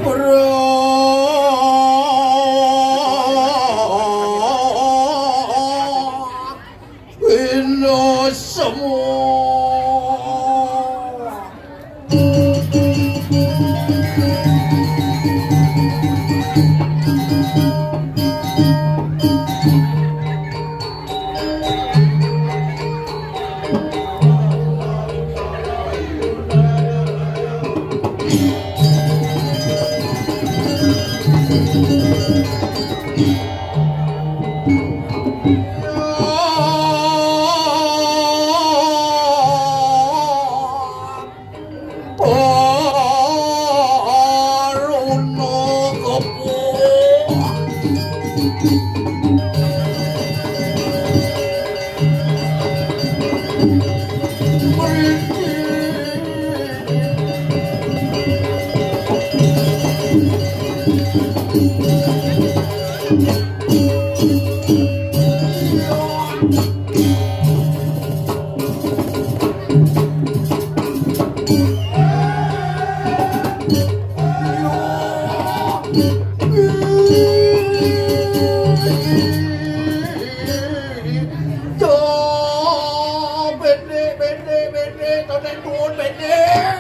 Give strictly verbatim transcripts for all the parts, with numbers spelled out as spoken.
Pura Wino semua. Yo, bedik, bedik, bedik, tonek tuun, bedik.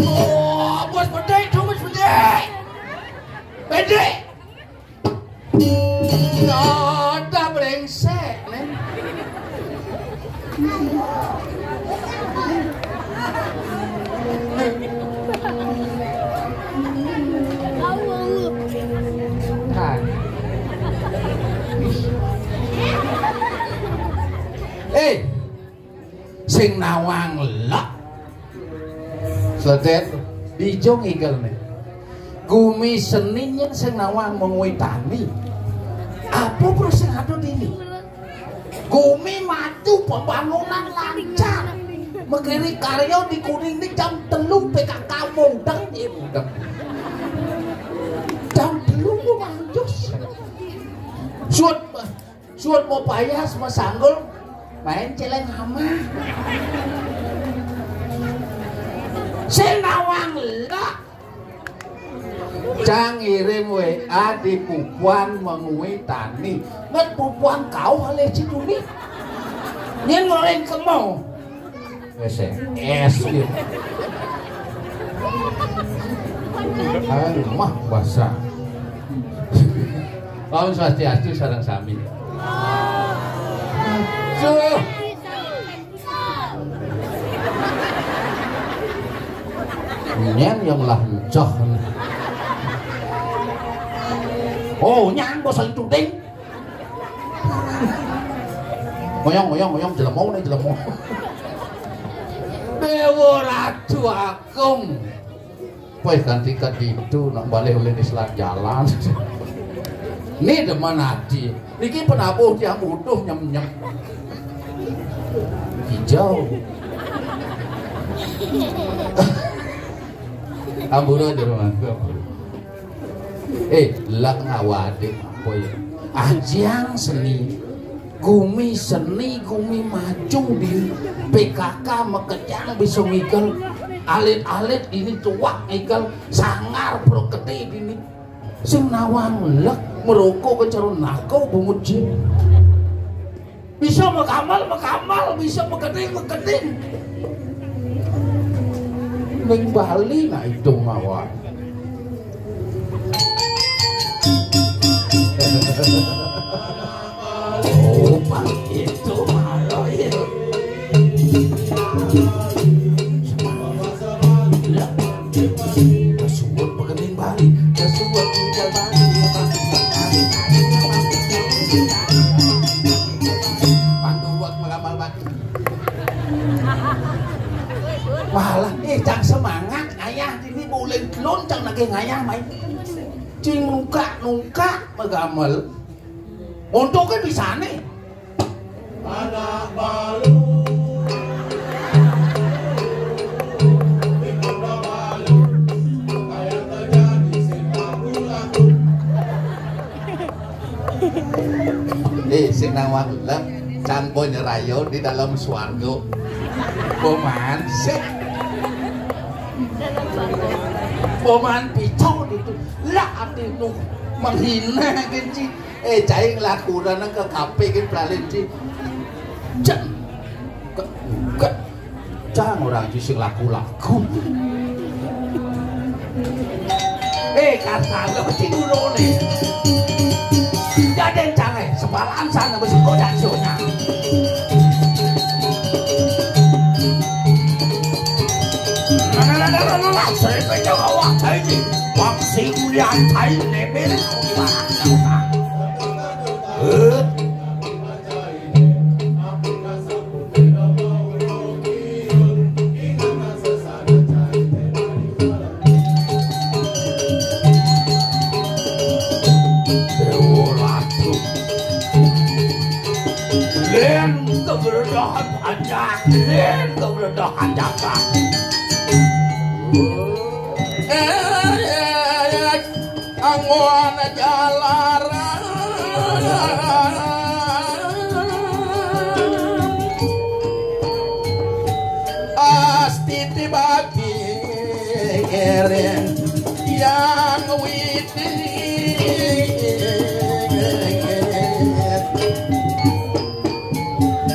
Oh, bos bedik, tuh, bos bedik. Bedik. Ada brengsek, nih. Eh, sing nawang lek. Sedet, bijung igel nih. Gumi seni nyén sing nawang mengwitani. Apa perlu sing ada dini? Gumi maju, pembangunan lancar. Mengkiri karya di Kuning ini jam telu P K K mudeng, ya mudeng. Jam telu ku manjus. Suut, suut mau payas, mau sanggul, main celeng ama. Sing nawang lek. Cang ngirim W A di pupuan mengwitani. Nget pupuan kau halih ciduni. Nyén ngoreng kemo. Wes es gitu. Ayo mah basah. Om Swastiastu sareng sami. Aduh. Nyén yang lah encoh. Oh, nyang basa Tuting. Ngoyong, ngoyong, ngoyong, jelema nih, jelema. Dewa Ratu Agung. Wah, kanti kaditu nak balik ulih di selat jalan. Ini demen ati. Niki penabuh tiang butuh nyem-nyem. Hijau. Ampura di rumahku. Eh, lek ngawade apa ya? Ajang seni. Gumi seni, gumi maju di P K K makejang bisa ngigel. Alit-alit ini tuak ngigel, sangar prokete ini. Sing nawang lek merokok ke cara naga bungut jin. Bisa makamal, makamal, bisa makening, makening. Ning Bali nak itung mawon. Oh, Pak, itu malah ya. Lah, kesuwun pekening Bali, kesuwun tinggal Bali, ya, Pak. Panduwek meramal Bali. Malah, eh, cang semangat, ayah ini mulai telun, cang lagi ngayah main. Cing nungkak, nungkak, megamel. Untuknya bisa nih. Anak baru. Di kota baru. Kayak terjadi sing laku-laku. Eh, sing nawang lep, cangko nyerayo di dalam swarga. Koman sih. Poman picau itu. Lah, ati nu menghina kan, Ci. Eh, cai ngelakuran ke kape kan, Pralin, Ci. Jan. Ke, ke, cang orang, Ci, sing laku-laku. Eh, kata lo, Ci, dulu nih. Jadi, cang, eh, sepalan sana, besi kodan zona. Nah, nah, nah, nah, nah, nah, nah, saya pegang awak saya ini. Wah, si Ulian saya ini, beres, kok gimana? Eh? Dewa Ratu. Len kegeledahan panjang, len kegeledahan jagat. Eh, eh, eh, anggon jalaran. Astiti bagi keren yang widi.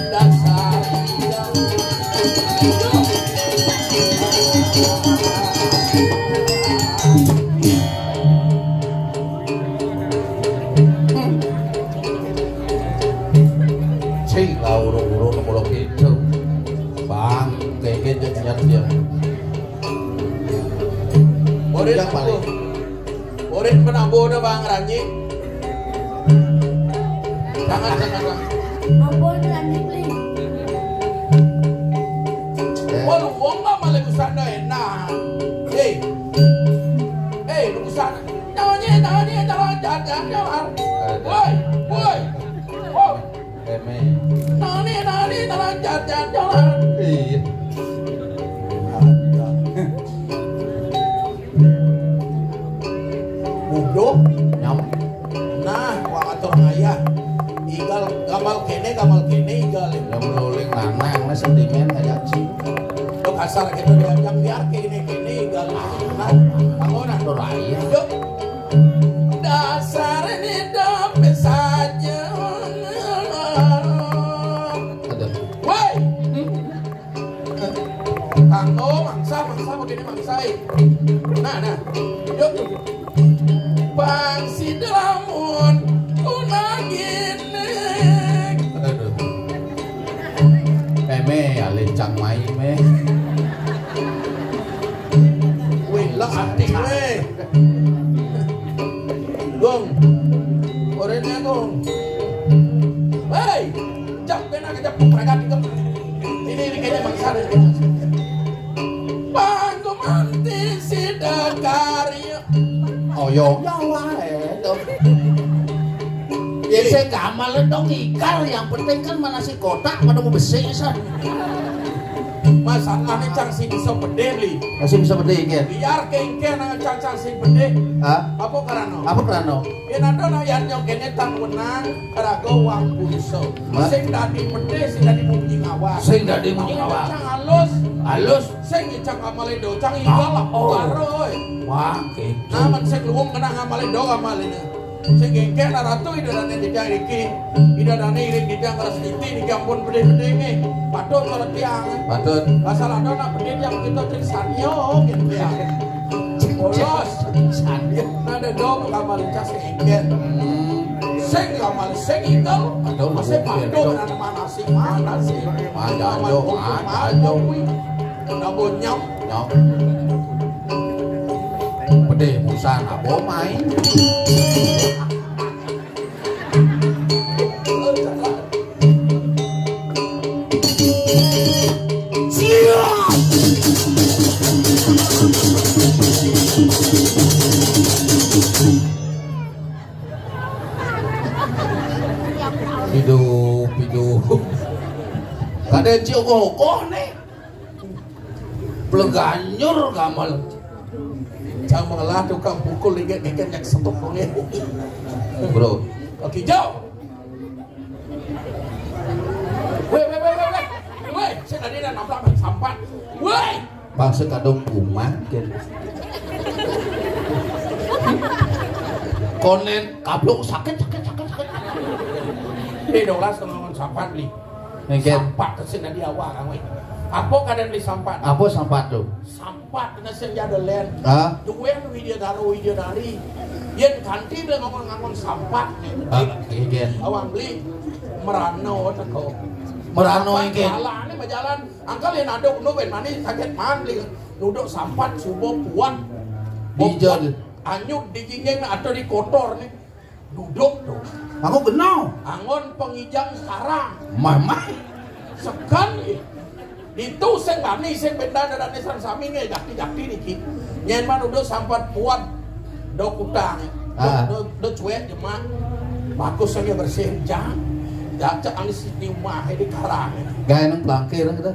Dasar. Sing lah, urung-urung mula gitu. Bang, kayak gitu, nyet, ya. Murid yang paling. Murid penambu udah, Bang Ranji. Jangan, jangan, Bang. Ampun, Ranji, please. Eh. Wah, lu wong nggak malah busana enak. Hei. Hei, lu busana. Jangan, jangan, jangan, jangan, jangan, jangan. Woi, woi. Woi. Eme. Nani, nani, nani, jan, jan, jan. Iya. Bodoh. Nyam. Nah, wong atur ngayah. Igal gamal kene, gamal kene, igal. Yang rolling lanang, mas, sentimen ngajak sih. Lo kasar gitu diajak, biar kene, kene, igal. Nah, bangun, nah. Atur ayah. Yuk. Dasar ini dapet saja. Aduh. Woi. Kanggo mangsa, mangsa begini mangsa, eh. Nah, nah. Yuk. Bang si delamun kunang gini. Aduh. Meme alih cang mai, meh. Wih, lah antik, weh. Gong. Orangnya, Gong. Hei, jam kena kejap mereka di gem. Ini, ini kayaknya bangsa deh. Bang Gumanti Sidakarya. Oh, yo. Ya, wae, to. Ya, saya gamal dong igal, yang penting kan mana si kotak pada mau besi, san. Masalahnya cang sing bisa pede, Bli. Masih bisa pede, kan? Biar kengken nang cang, cang sing pede. Hah? Apa karano? Apa karano? Yen ada nang yan nyong kene tang wenang, raga wang pulsa. Hah? Sing dadi pede, sing dadi munyi ngawak. Sing dadi munyi ngawak. Cang halus. Halus. Sing cang amale do, cang igal lah, oh. Karo, eh. Wah, gitu. Nah, men sing luwung kena ngamale do, ngamale ne. Sing gengkek lah ratu, ida dane tidak iki. Ida dane iring tidak ngeres titi, niki ampun pede-pede nggih. Patut kalau tiang. Patut. Asal ada nak pede tiang kita cek sanyo, gitu ya. Bolos. Sanyo. Nah, ada do ngamale cang sing gengkek. Hmm. Sing ngamale, sing igal. Ada masih lupa, patut, ada mana sih, mana sih? Ada, ada, ada, ada. Nabo nyam. Nyam. Pede busan abo main. Siap. Hidup, hidup. Kada cium kokoh nih. Peleganjur gamal. Cang mengelah tukang pukul ingat ingat yang sepuh nge. Bro. Oke, jauh. Weh, weh, weh, weh, weh. Weh, saya tadi dah nabrak sampan. Weh. Bangsa kadung kuman, kan. Konen kaplok sakit, sakit, sakit, sakit. Ini dolas teman sampat beli. Mungkin. Sampat kesini di awal kamu. Apa keadaan beli sampat? Apa sampat tu? Sampat kena senjata len. Ha? Duwen video daro, video dari. Yen kanti dia ngomong-ngomong sampat. Ha, iya. Awang beli merano teko. Merano. Sampat ini berjalan. Angkal yen ada unu ben mani sakit man beli. Duduk sampat subuh puan. Dijal. Anyut di jinjing atau di kotor nih. Duduk tu. Aku kenal. Angon pengijang sekarang. Mamah. Sekan ye. Ditu sing bani sing benda ada nisan sami nge jakti-jakti niki. Nyen man udah sampat puan. Do kutang. Ah. Do, do, do cuek jemak. Bagus saja bersih jang. Jacak angis di rumah di karang. Gaya nang pelangkir kita.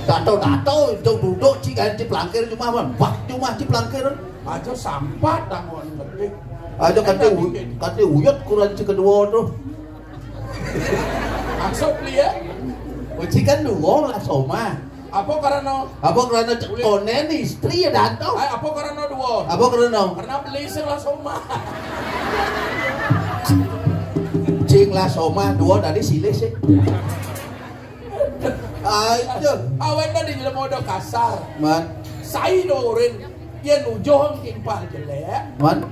Tato-tato itu duduk ci ganti pelangkir cuma man. Wah, cuma ci pelangkir. Aja sampat dangon gede. Aja kate u-, kate uyut kurang ci kedua tu. Maksud dia? Uci kan dua lah soma. Apa karena? Apa karena cek konen istri ya danto? Ay, apa karena dua? Apa karena? Karena beli sing lah soma. Cing lah soma dua tadi silih sih. Ayo. Awen tadi jelema udah kasar. Man. Sai do urin. Yen ujung timpal jelek. Man.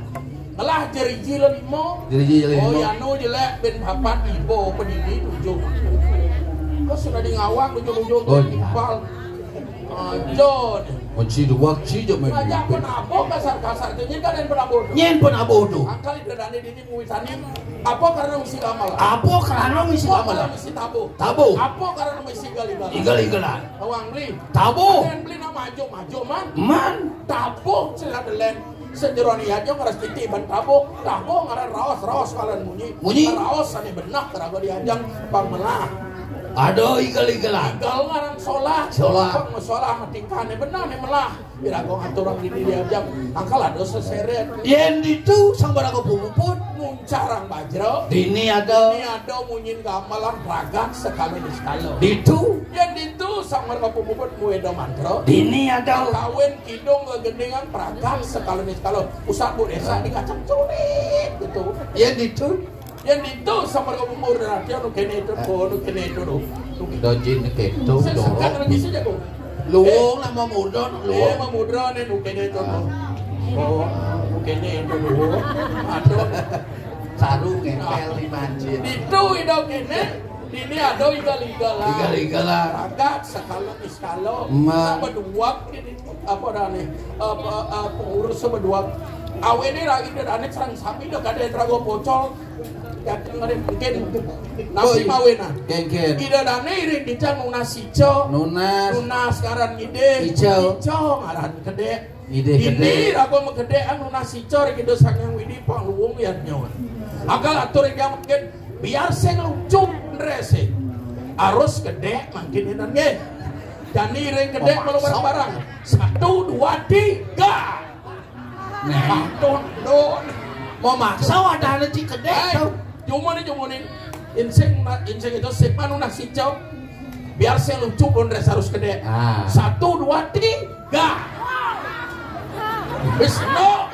Ngelah jeriji lelimo. Jeriji lelimo. Oh, yano jelek ben papat ibo pedidi ujung. Kau sudah di ngawang ujung-ujung. Oh, iya. Timpal. Ajo. Kunci dua ci je main. Aja pun apa kasar-kasar tu nyen kan yang pun apa tu. Nyen pun apa tu. Angkal itu dan ini Muisani, apa karena misi gamal? Apa karena misi gamal? Apa karena misi tabuh? Tabuh. Apa karena misi igal-igalan? Igal-igalan. Awang beli. Tabuh. Kan beli nama ajo majo man. Man. Tabuh sila delen. Sejeroni aja ngaras titi ban tabuh. Tabuh ngaran raos, raos kalan munyi. Munyi. Raos ane benak kerago diajang pang melah. Ada igal-igalan. Igal ngaran solah. Solah. Pang solah matingkane benar ne melah. Irago ngaturang dini diajang, angkal ada seseret. Yen ditu sang baraga pupuput. Muncarang bajro. Dini ada. Dini ada munyin gamelan pragat sekalo niskalo. Ditu. Yen ditu sang baraga pupuput mueda mantra. Dini ada. Kawin kidung gegendingan pragat sekalo niskalo. Pusat bu desa di kacang culik gitu. Yen ditu. Yen ditu sama kau umur dan hati anu kene itu, anu kene itu tu. Dojin keto. Sesekan lagi saja kau. Luwung lah mamudon, luwung. Eh, mamudon ni nu kene itu tu. Oh, nu kene itu tu. Aduh. Saru ngempel di manjir. Ditu ido kene, dini ada igal-igalan. Igal-igalan. Ragat sekalo niskalo. Ma. Sama dua kene. Apa dah ni? Apa, apa urus sama dua. Awe ni lagi dah ni serang sapi dah kada terago pocol. Mungkin. Nasi mawena. Kengken. Ida dane iring kita nunas sico. Nunas. Nunas ngaran ide. Ico. Ico ngaran gede. Ide gede. Ini rago megede anu nunas sico ri kita sangyang widi pangluwung ya nyawa. Akal atur yang mungkin biar sing lucu rese. Arus gede mangkin ini nggih. Dan iring gede kalau barang-barang. Satu, dua, tiga. Nah, don, don. Mau maksa wadahnya ci kedek. Cuma nih, cuma nih. Insing, insing itu sip anu nah sico. Biar saya lucu pun res harus kedek. Ah. Satu, dua, tiga. Wis no.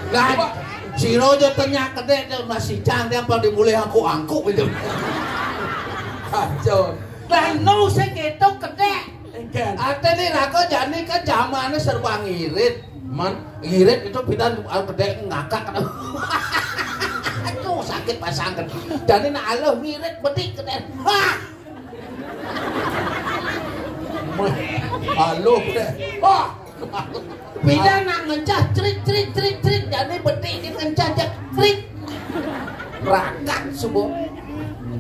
Nah, si Rojo tanya kedek dia masih cang dia apa dimulai angkuk-angkuk itu. Kacau. Lah no saya gitu kedek. Engken. Artine raga jane kan jamane serba ngirit. Man, ngirit itu pidan, ah, gedek ngakak. Aduh, sakit pasang kan. Jane nak aluh ngirit bedik gedek. Wah. Meh, aluh gedek. Wah. Pidan nak ngencah crit crit crit crit jane bedik ngencah jak crit. Rakat subuh.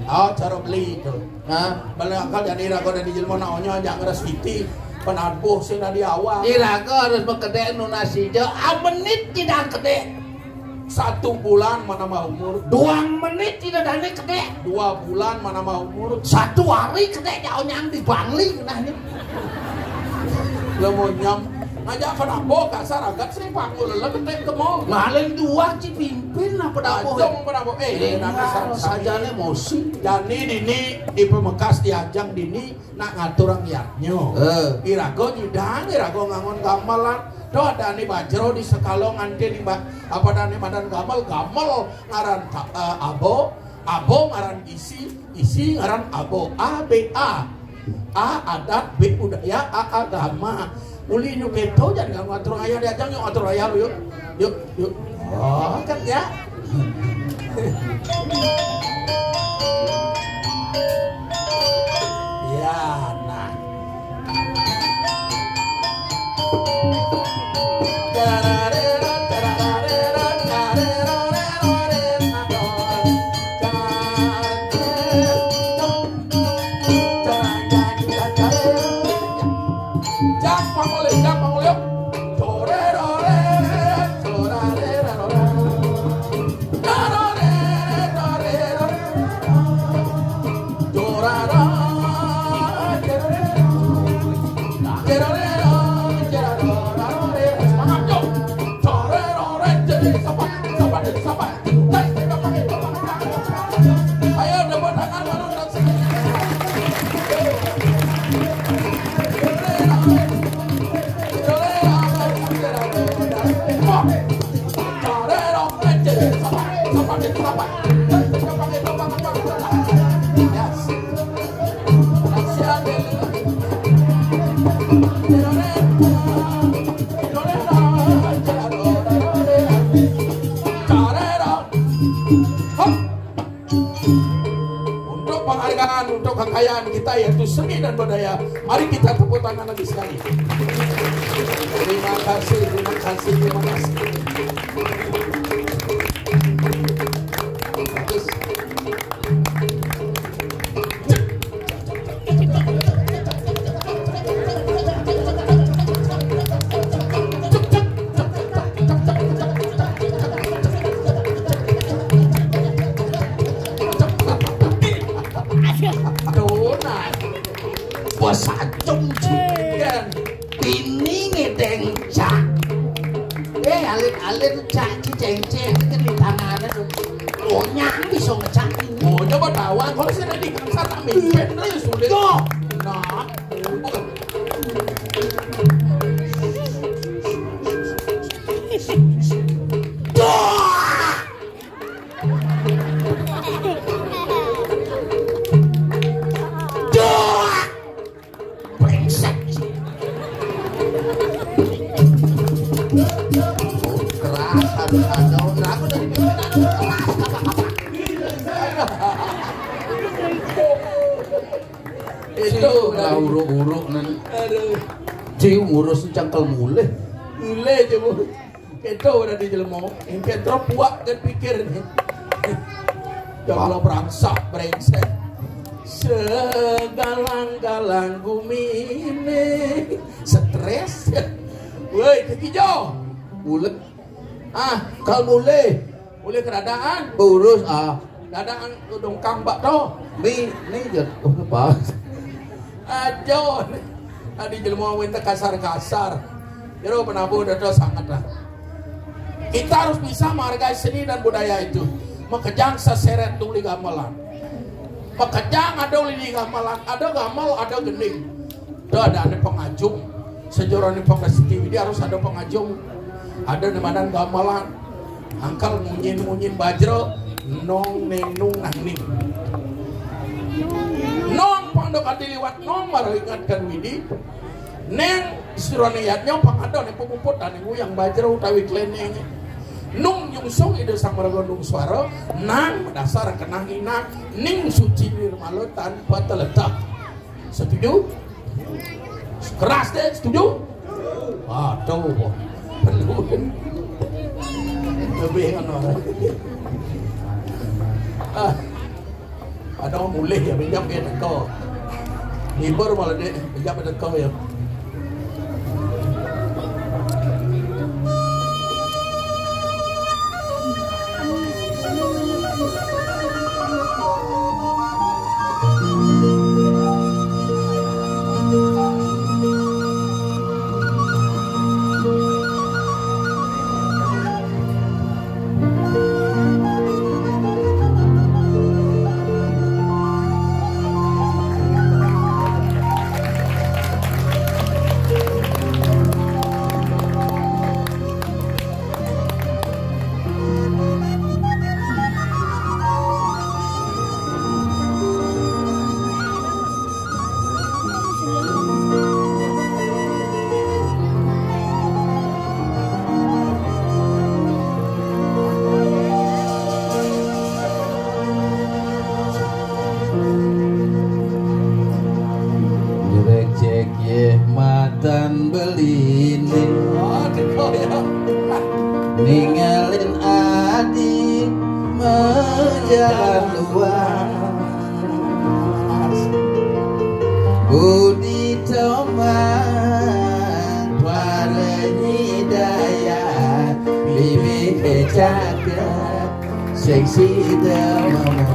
Oh, cara beli itu. Ha? Bala akal jani raga dadi jelema nak onya ajak ngresiti penabuh sing dadi awak. Iraga harus makedek nunas ijo, amenit tidak kedek. Satu bulan menambah umur. Dua menit tidak dane kedek. Dua bulan menambah umur. Satu hari kedek jauh nyang di Bangli nah ni. Lemo nyam Ngajak penabuh kasar agat sing panggul leleh ketek kemo. Ngaling dua ci pimpin lah penabuh. Ajong penabuh. Eh, eh, nanti sa-, saja nih emosi. Jani dini di pemekas diajang dini nak ngaturang yadnya. Eh. Iraga nyidang, iraga ngangon gamelan. Tuh ada nih bajro di sekalo nganti di ba-, apa dah nih madan gamel, gamel ngaran ta-, eh, abo, abo ngaran isi, isi ngaran abo. A, B, A. A, adat, B, budaya, A, agama. Uli nyuketo, jangan kamu atur ayah diajang, yuk atur ayah lu, yuk. Yuk, yuk. Oh, kan ya. Ya, nah. Jang pangolih, jang pangolih. Torerore, torarerore. Torerore, torerore. Torerore, torerore. Torerore, torerore. Semangat, yuk. Torerore, jadi sapa, sapa, jadi sapa. Ayo, tepuk tangan, baru. Untuk penghargaan, untuk kekayaan kita, yaitu seni dan budaya. Mari kita tepuk tangan lagi sekali. Terima kasih, terima kasih, terima kasih. Bagus. Donat. Bos acung, Cik. Kan. Bini ngedeng cak. Eh, alit-alit cak, ciceng-ceng, kan di tangannya tuh. Onyang bisa ngecak ini. Oh, coba tawang, kalau saya tadi kasar, tak mimpin, lah, ya sulit. Tuh. Nah. Tuh. Duh! Brengsek. Keras, aduh, aduh, aduh, aku dari pimpinan, keras, apa-apa. Itu lah uruk-uruk nen. Aduh. Ci ngurus cangkel mulih. Mulih, coba. Kéto dadi jelema, ing kéto puak kan pikir né. Joglo brangsak, brengsek. Segalang-galang gumine stres. Woi, Kek Ijo. Mulih. Ah, kal mulih. Mulih keradaan. Urus, ah. Dadaan dongkang bak to. Mi, mi jat. Oh, pas. Ajo. Tadi jelema wénten kasar-kasar. Jero penabuh dada sanget lah. Kita harus bisa menghargai seni dan budaya itu. Makejang seseret tuli gamelan. Makejang ada uli gamelan, ada gamel, ada gending. Ada, ada ane pengajung. Sejarah ane pengasian dia harus ada pengajung. Ada nemanan gamelan. Angkal munyin-munyin bajro, nong nenung nangning. Nong pando kati liwat nong maro ingatkan widi. Neng sirone yatnya pangado ne pupuput ane nguyang bajro utawi kleneng. Nung nyungsung ida sang maraga nung suara, nang dasar kenang inang, ning suci nirmala tanpa teletah. Setuju? Keras deh, setuju? Waduh, perlu kan? Lebih kan orang. Ah, ada orang mulih ya, pinjam ke teko. Libur malah dek, pinjam ke teko ya. Oh, teko ya. Ninggalin adi menjalan luas. Budi tomang para nyidaya, bibi kecaket, seksi demam.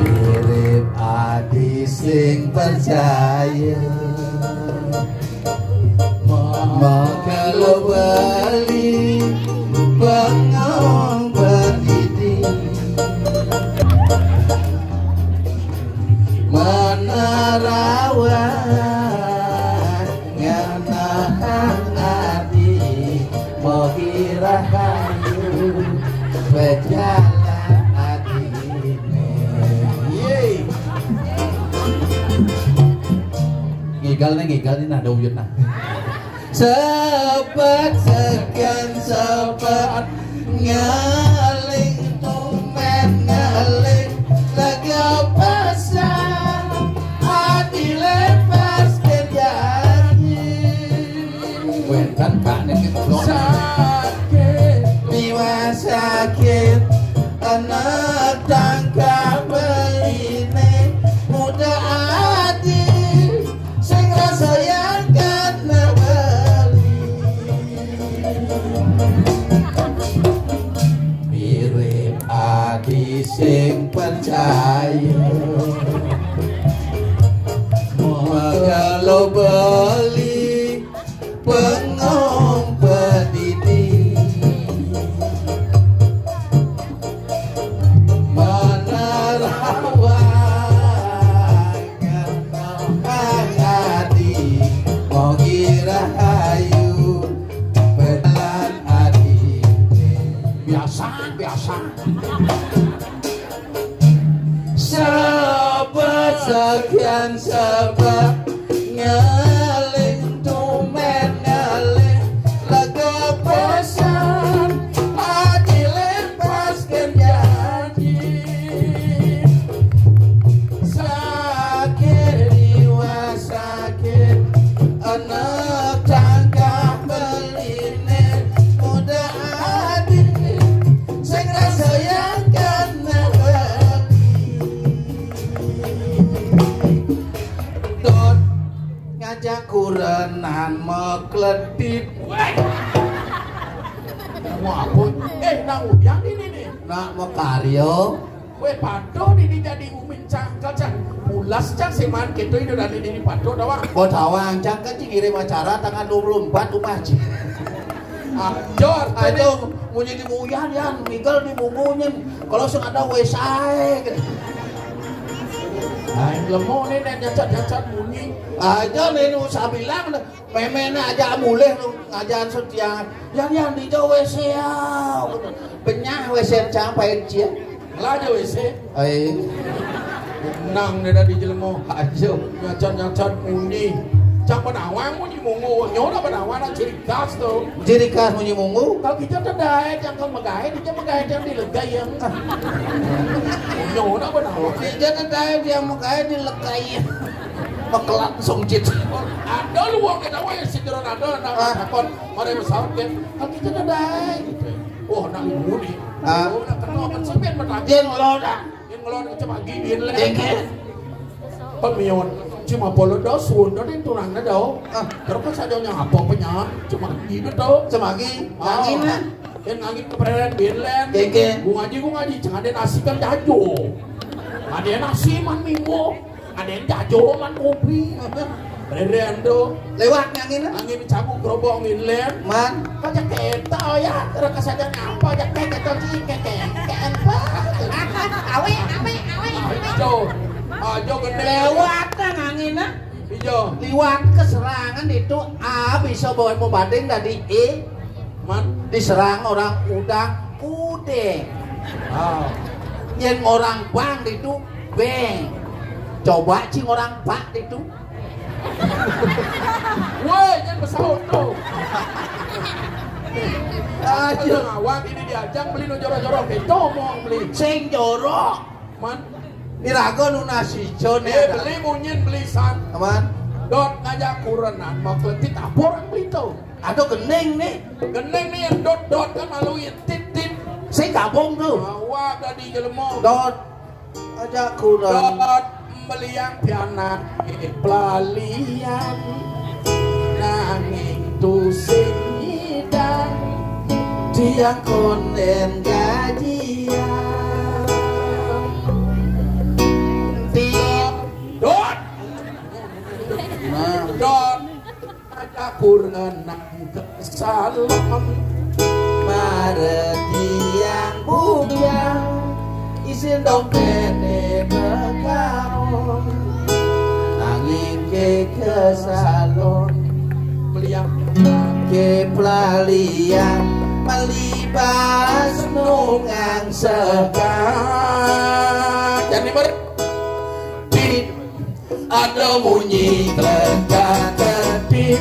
Mirip adi sing percaya. Maka lo beli bengong berdidi. Menerawang ngenahang adi, mogi rahayu bejalan adine. Yeay. Ngigal nih, ngigal nih, nah, ada uyut nah. Sebat sekian sebat, ngeling tumen ngeling, lega pesan, ati lepas ke janji. Wénten Kak niki. Sakit, biwa sakit, anak tangkap beline, muda ati, sing rasa yang kena beli. Mirip adi sing percaya. Maka lo beli bengong pedidi. Menerawang ngenahang adi, mogi rahayu bejalan adi. Biasa, biasa. Sebab sekian sebab, ngeling tumen ngeling, lega pesan, ati lepaskan janji. Sakit jiwa sakit, anak tangkah beline, muda adi, sing rasa yang kena beli. Dot ngajak kurenan mekledit. Wéh. Mau apa? Eh, nang uyang ini nih. Nak makarya. Wéh, pado ini jadi umin cangkel, cang. Pulas, cang, seman kita itu dari ini pado, tawang. Kok tawang, cang, kan ngirim acara tanggal dua puluh empat rumah, cing. Ah, Jor, ayo, munyi di muyan, Yan, migel di mumunyin. Kalau sing ada W S A, gitu. Nah, yang lemo nih, nek nyacat-nyacat munyi. Aja nih, nu sabilang, méméné aja mulih nu ngajan setiang. Yan, Yan, di jauh W C ya. Benyah W C cang pain cia. Lah aja W C. Ai. Nang dia dari jelema. Aja. Nyacat-nyacat munyi. Cang penawang munyi munggu. Nyora penawang nak ciri khas tuh. Ciri khas munyi munggu. Kalau kita tuh daet yang kau megaet, dia megaet yang dilegai yang. Nyora penawang. Kita tuh daet yang megaet dilegai. Mekelat songcit. Ada lu wong kita wong si Jeron ada, nah, ah, takon, mari pesawat kan. Kan kita tuh daet. Wah, nak muni. Ah. Oh, nak kenal kan sampean menang. Dia ngelon dah. Yang ngelon cemagi, yang lé. Engke. Pemion, cuma polo do, suwun do, ning tunangna do. Ah. Terus kan sadonyo apa penyan, cemagi betul. Cemagi, oh. Angin lah. Yang angin kepreren, binlen. Engke. Gua ngaji, gua ngaji, cengade nasi kan jajo. Ada nasi man minggu, ada yang jajo man kopi. Reren do. Lewat angin lah. Angin cabut gerobong, binlen. Man. Aja kita, oh ya, terus kesadonyo apa, aja kayak gitu sih, kayak, kayak, kayak apa? Awe, awe, awe, awe. Ajo, ajo gede. Lewat nang angin lah. Ijo. Liwat keserangan itu A bisa bawa membanding dari E. Man. Diserang orang udang, udeng. Ah. Yang orang bang itu beng. Coba cing orang bak itu. Woi, jangan pesawat tuh. Aja ngawang ini diajang beli nu jorok-jorok, kayak comong beli. Sing jorok. Man, Iraga nunas ijo né. Eh, beli munyin, beli san. Aman. Dot ngajak kurenan, mau kletit apa orang beli tuh? Aduh, gening nih. Gening nih yang dot-dot kan malu ya, tit-tit. Saya gabung tuh. Awak tadi jelema. Dot. Ajak kurenan. Dot beli yang pianak pelalian. Nanging tusing nyidang tiang konden gajian. Ti- Dot. Nah. Dot. Ada kurenan ke salon. Mare tiang bujang, isin dompete bekaon. Nanging ke, ke salon. Beliang ke pelalian, melibas nungang sekat. Jadi ber-, di ada munyi teka-teki,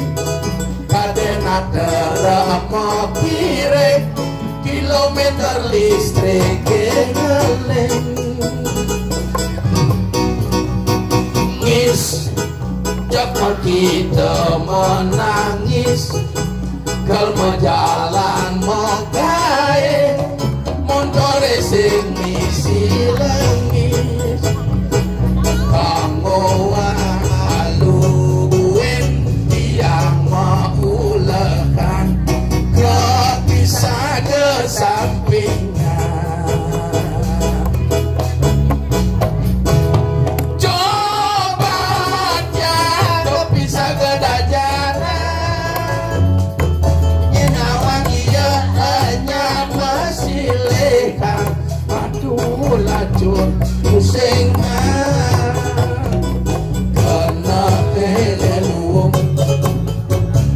kadena teremok kire, kilometer listrik ngeling. Ngis, cepat kita menangis. Kal majalan magaé, montore sing misi lengis. Kanggo aluwen tiang maulehan, kepisah kesampingan. Coba tiang kepisah kedajanan. Nyénawang iya hanya masiléhan. Aduh, lacur pusing, ah. Kena télé luung.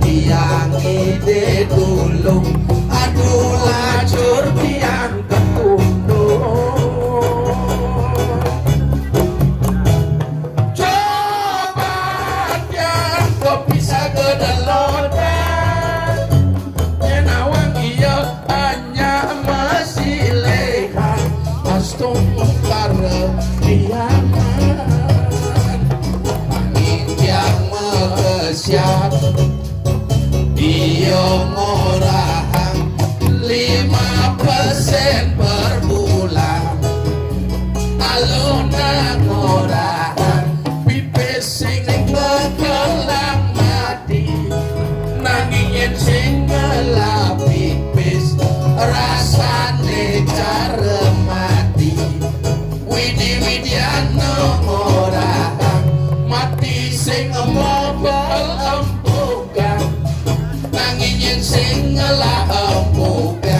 Tiang ide dulung. Aduh, lacur tiang ketundung. Coba tiang kepisah kedelodang. Nyénawang iya hanya masiléhan. Astungkara diaman. Angin tiang makesiat. Iya ngorahang lima persen per bulan. Alona ngorahang pipis sing bekelang mati. Nanging yén sing ngelah pipis, rasané cara mati. Widi-widian ngorahang mati sing mobel empukan. Nanging yén sing ngelah empukan,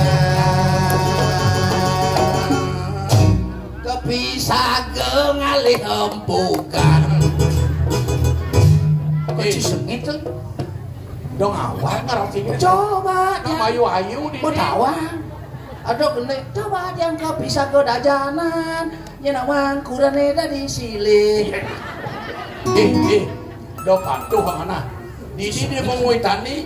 kepisaga ngalih empukan. Kok Eh. Cisengit tuh? Dong awal ngerti. Coba, Nang ya. Ayu-ayu di Mau ini. Tawang. Aduh, gini. Coba yang kepisaga dajanan. Nyénawang kurenan dadi silih. Eh, eh, do patuh mana? Di sini mau muitani,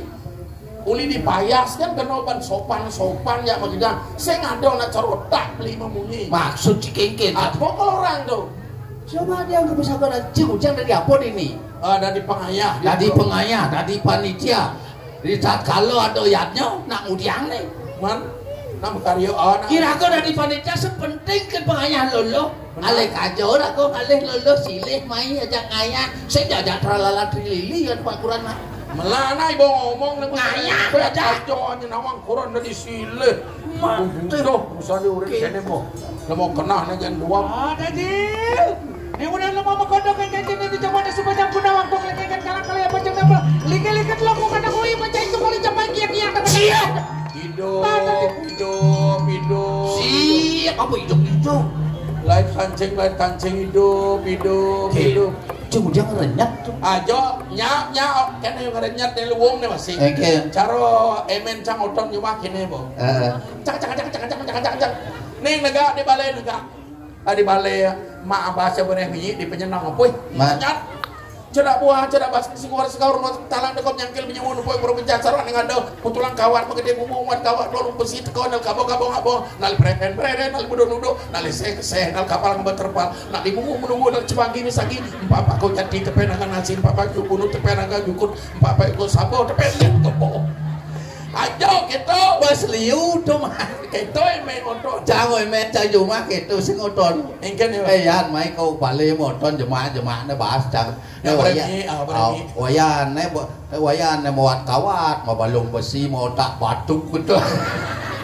uli dipayas kan kena ban sopan-sopan ya maksudnya. Sing ada nak cerotak beli memunyi. Maksud cikengken. Apa kalau orang tuh? Coba dia nggak bisa kena cik ujang dari apa ini? Ah, dari pengayah. Dari pengayah, dari panitia. Di tatkala ada yadnya, nak ngudiang nih. Man, nama karya anak. Kira-kira di panitia sepenting ke pengayah lolo. Benar. Alih kajo, aku alih lolo silih, mai aja ngayah. Saya jajak tralala trilili ya, Pak Kuran, mah. Melana ibu ngomong nih, ngayah aja. Kajo aja nawang Kuran dari silih. Mati. Tuh, usah diurin kene, mo. Nemu kenah nih, jangan dua. Ada, Jil. Ini udah lama mengkodok yang janji ini coba ada sepanjang guna waktu ngelengkengkan kalang kali apa cek apa. Liket-liket lo kok kena kui baca itu kali coba kian kian. Siap. Hidup, hidup, hidup. Siap apa hidup itu? Lain kancing, lain kancing, hidup, hidup, hidup. Cuma dia ngerenyap tuh. Ajo, nyap, nyap, kan yang ngerenyap dari luwung nih masih. Oke. Caro emen cang otong nyuma kene, bo. Heeh. Cak, cak, cak, cak, cak, cak, cak, cak. Nih negak di balai negak. Ah, di balai mak abah sebenarnya biji di penyenang apa? Mak. Nyat. Cedak buah, cedak basang, sing kuar sekaur, luas talang, dekop nyangkil, minyak, nupuk, burung pecah, sarwa, ning ada, putulang kawat, menggede, bumbu, muat kawat, dolung besi, teko, nal kabo, kabo, ngabo, nal preren, preren, nal budo, nudo, nal eseh, eseh, nal kapal, ngembat terpal, nal di bumbu, menunggu, nal cebagi, misagi, empat paku jati, tepenaga nasi, empat paku bunuh, tepenaga jukut, empat paku sabo, tepenaga kebo. Aja kita. Bas liu tu mah. Kita yang main motor. Jangan main cang cuma kita sing motor. Engken ya. Eh, yan, mai kau balik motor jemak-jemak ne bas cang. Ya, wayah. Berani, ah, berani. Wayah ne, wayah ne muat kawat, mau balung besi, mau otak batu gitu.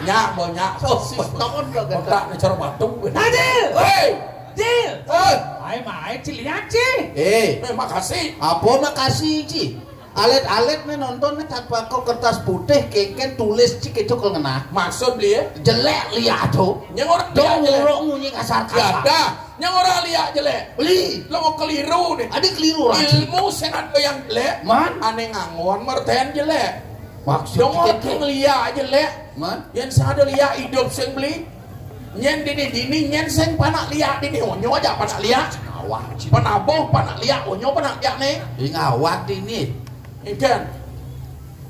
Nyak, mau nyak. Oh, beton ke gitu. Otak ne cara batu gitu. Adil. Hei. Adil. Eh. Ai mai ciliak ci. Eh. Eh, makasih. Apa makasih ci? Alit-alit ne nonton ne tanpa kau kertas putih, kengken tulis ci gitu ke ngena. Maksud beli ya? Jelek liak tu. Yang orang jelek. Dong, munyi kasar-kasar. Ada. Nyang ora liak jelek. Beli. Lo mau keliru nih. Ada keliru lagi. Ilmu sing ada yang jelek. Man? Ane ngangon merten jelek. Maksud dong kita orang liak jelek. Man? Yang sing ada liak hidup sing beli. Nyen dini-dini, nyen sing panak liak dini. Onyo aja panak liak. Awak. Penabuh panak liak, onyo panak liak nih. Ing awak dini. Ikan.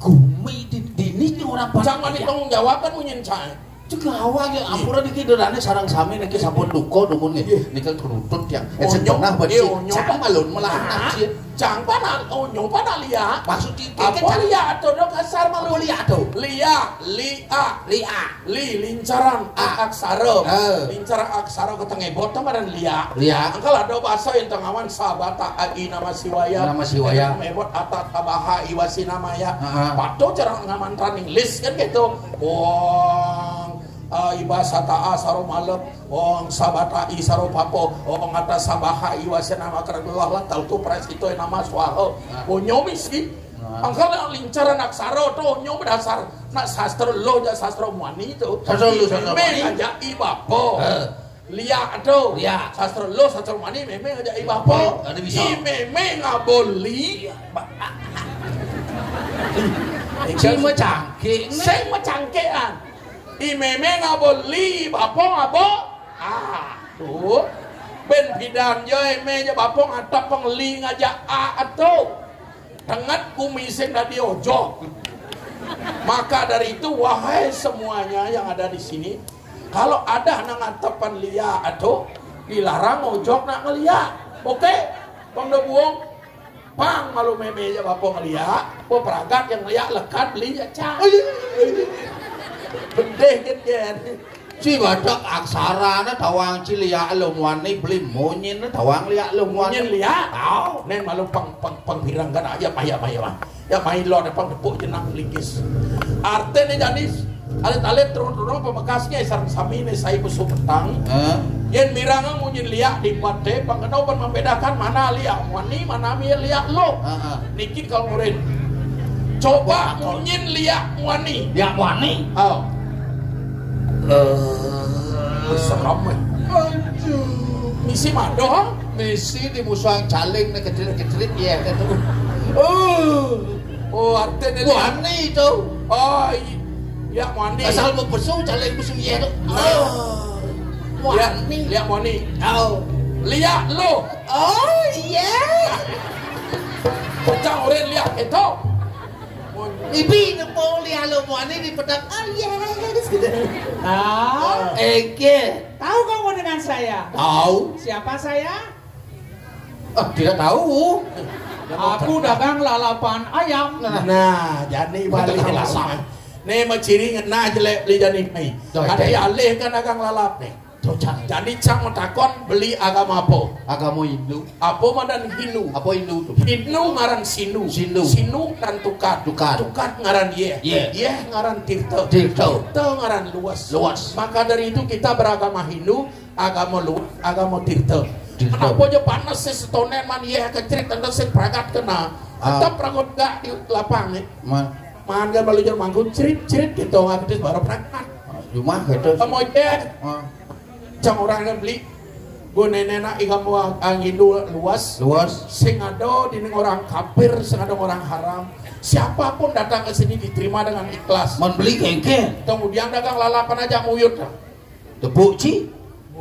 Gumi di, dini orang panak. Jangan ditanggung jawabkan munyin cai. Cek awak ya, ampura niki derane sarang sami niki sampun duka dumun nggih. Iya. Nika kerutut ya. Eh, sing tengah buat si onyo cang alun melah. Cang panak, onyo panak liak. Maksud iki apa liak to, dok, kasar malu. Apa liak to? Liak, liak. Liak. Li, lincaran aksara. Lincaran aksara ketengah bot to maran liak. Liak. Angkal ada bahasa yang tengawan sabata ai nama siwaya. Nama siwaya. Mebot ata tabaha iwasinamaya. Heeh. Pato cara ngamantan Inggris kan gitu. Wong, eh, iba sata a saro malep, wong sabata i saro papo, wong ata sabaha iwa senama keragullah lah, tau tu pres itu nama swaha. Nah. Onyo misi. Nah. Angkal nak lincaran aksara tu onyo dasar nak sastra lo ja sastra muani tu. Sastra lo, sastra muani. Memang aja i bapo. Liak tu. Liak. Sastra lo, sastra mani, memang aja i bapo. Ada bisa. I memang aboli. Iya, Pak. Cuma cangkik. Sing macangkikan. I memang aboli, bapo abo. Ah, tu. Ben pidan jo eme jo bapo ngatap pengli ngajak a tu. Tengat bumi sing dadi ojok. Maka dari itu, wahai semuanya yang ada di sini, kalau ada nang ngatepan liak atau dilarang ojok nak ngeliak. Oke? Pang do buong. Pang malu meme ja bapo ngeliak, po peragat yang ngeliak lekat beli ja cang. Bedeh ken ken. Ci badak aksara ne tawang ci liak lo muani beli munyin ne tawang liak lo muani. Munyin liak? Tau. Nen malu pang, pang, pang pirang kan aja maya, maya, mah. Ya main lo ada pang tepuk jenang lingkis. Arte ne jani alit-alit turun-turun pemekasnya sarang sami ne sai besuk petang. Heeh. Yen mirang munyin liak di pate pang kena oban membedakan mana liak muani, mana mi liak lo. Heeh. Niki kalau murid. Coba munyin liak muani. Liak muani. Oh. Eh, serem, eh. Aduh. Misi mado, ha? Misi di musuhan caling ne kecerit-kecerit ya gitu. Oh. Oh, artinya dia. Muani tu. Oh, iya. Ya, muani. Asal mau besu, caling besu ya tu. Oh. Muani. Liak muani. Oh. Liak lo. Oh, iya. Pecah orang liak itu. Ibi nemu liak lo muani di pedang. Oh, yes. Ah. Ege. Tahu kamu dengan saya? Tahu. Siapa saya? Ah, tidak tahu. Aku dagang lalapan ayam. Nah, jani balik dagang lalap. Nih, maciri ngena jelek beli jani mai. Hati alih kan dagang lalap nih. Jadi cang matakon beli agama apa? Agama Hindu. Apa madan Hindu? Apa Hindu tu? Hindu ngaran Sindu. Sindu. Sindu ngaran tukad. Tukad. Tukad ngaran Yeh. Yeh. Yeh ngaran Tirta. Tirta. Tirta ngaran Luas. Luas. Maka dari itu kita beragama Hindu, agama Luas, agama Tirta. Tirta. Kenapa aja panas sih setonen man Yeh kecrit tentang sih pragat kena. Ah. Tetap pragat gak di lapang nih. Man. Man kan malu jual mangkuk cerit cerit gitu nggak baru pragat. Cuma gitu. Kamu Yeh. Ah. Cang orang kan beli. Gue nenek nak ikam buah angin dua luas. Luas. Sing ada di orang kafir, sing ada orang haram. Siapapun datang ke sini diterima dengan ikhlas. Man beli kengke. Kemudian dagang lalapan aja nguyut. Tepuk ci.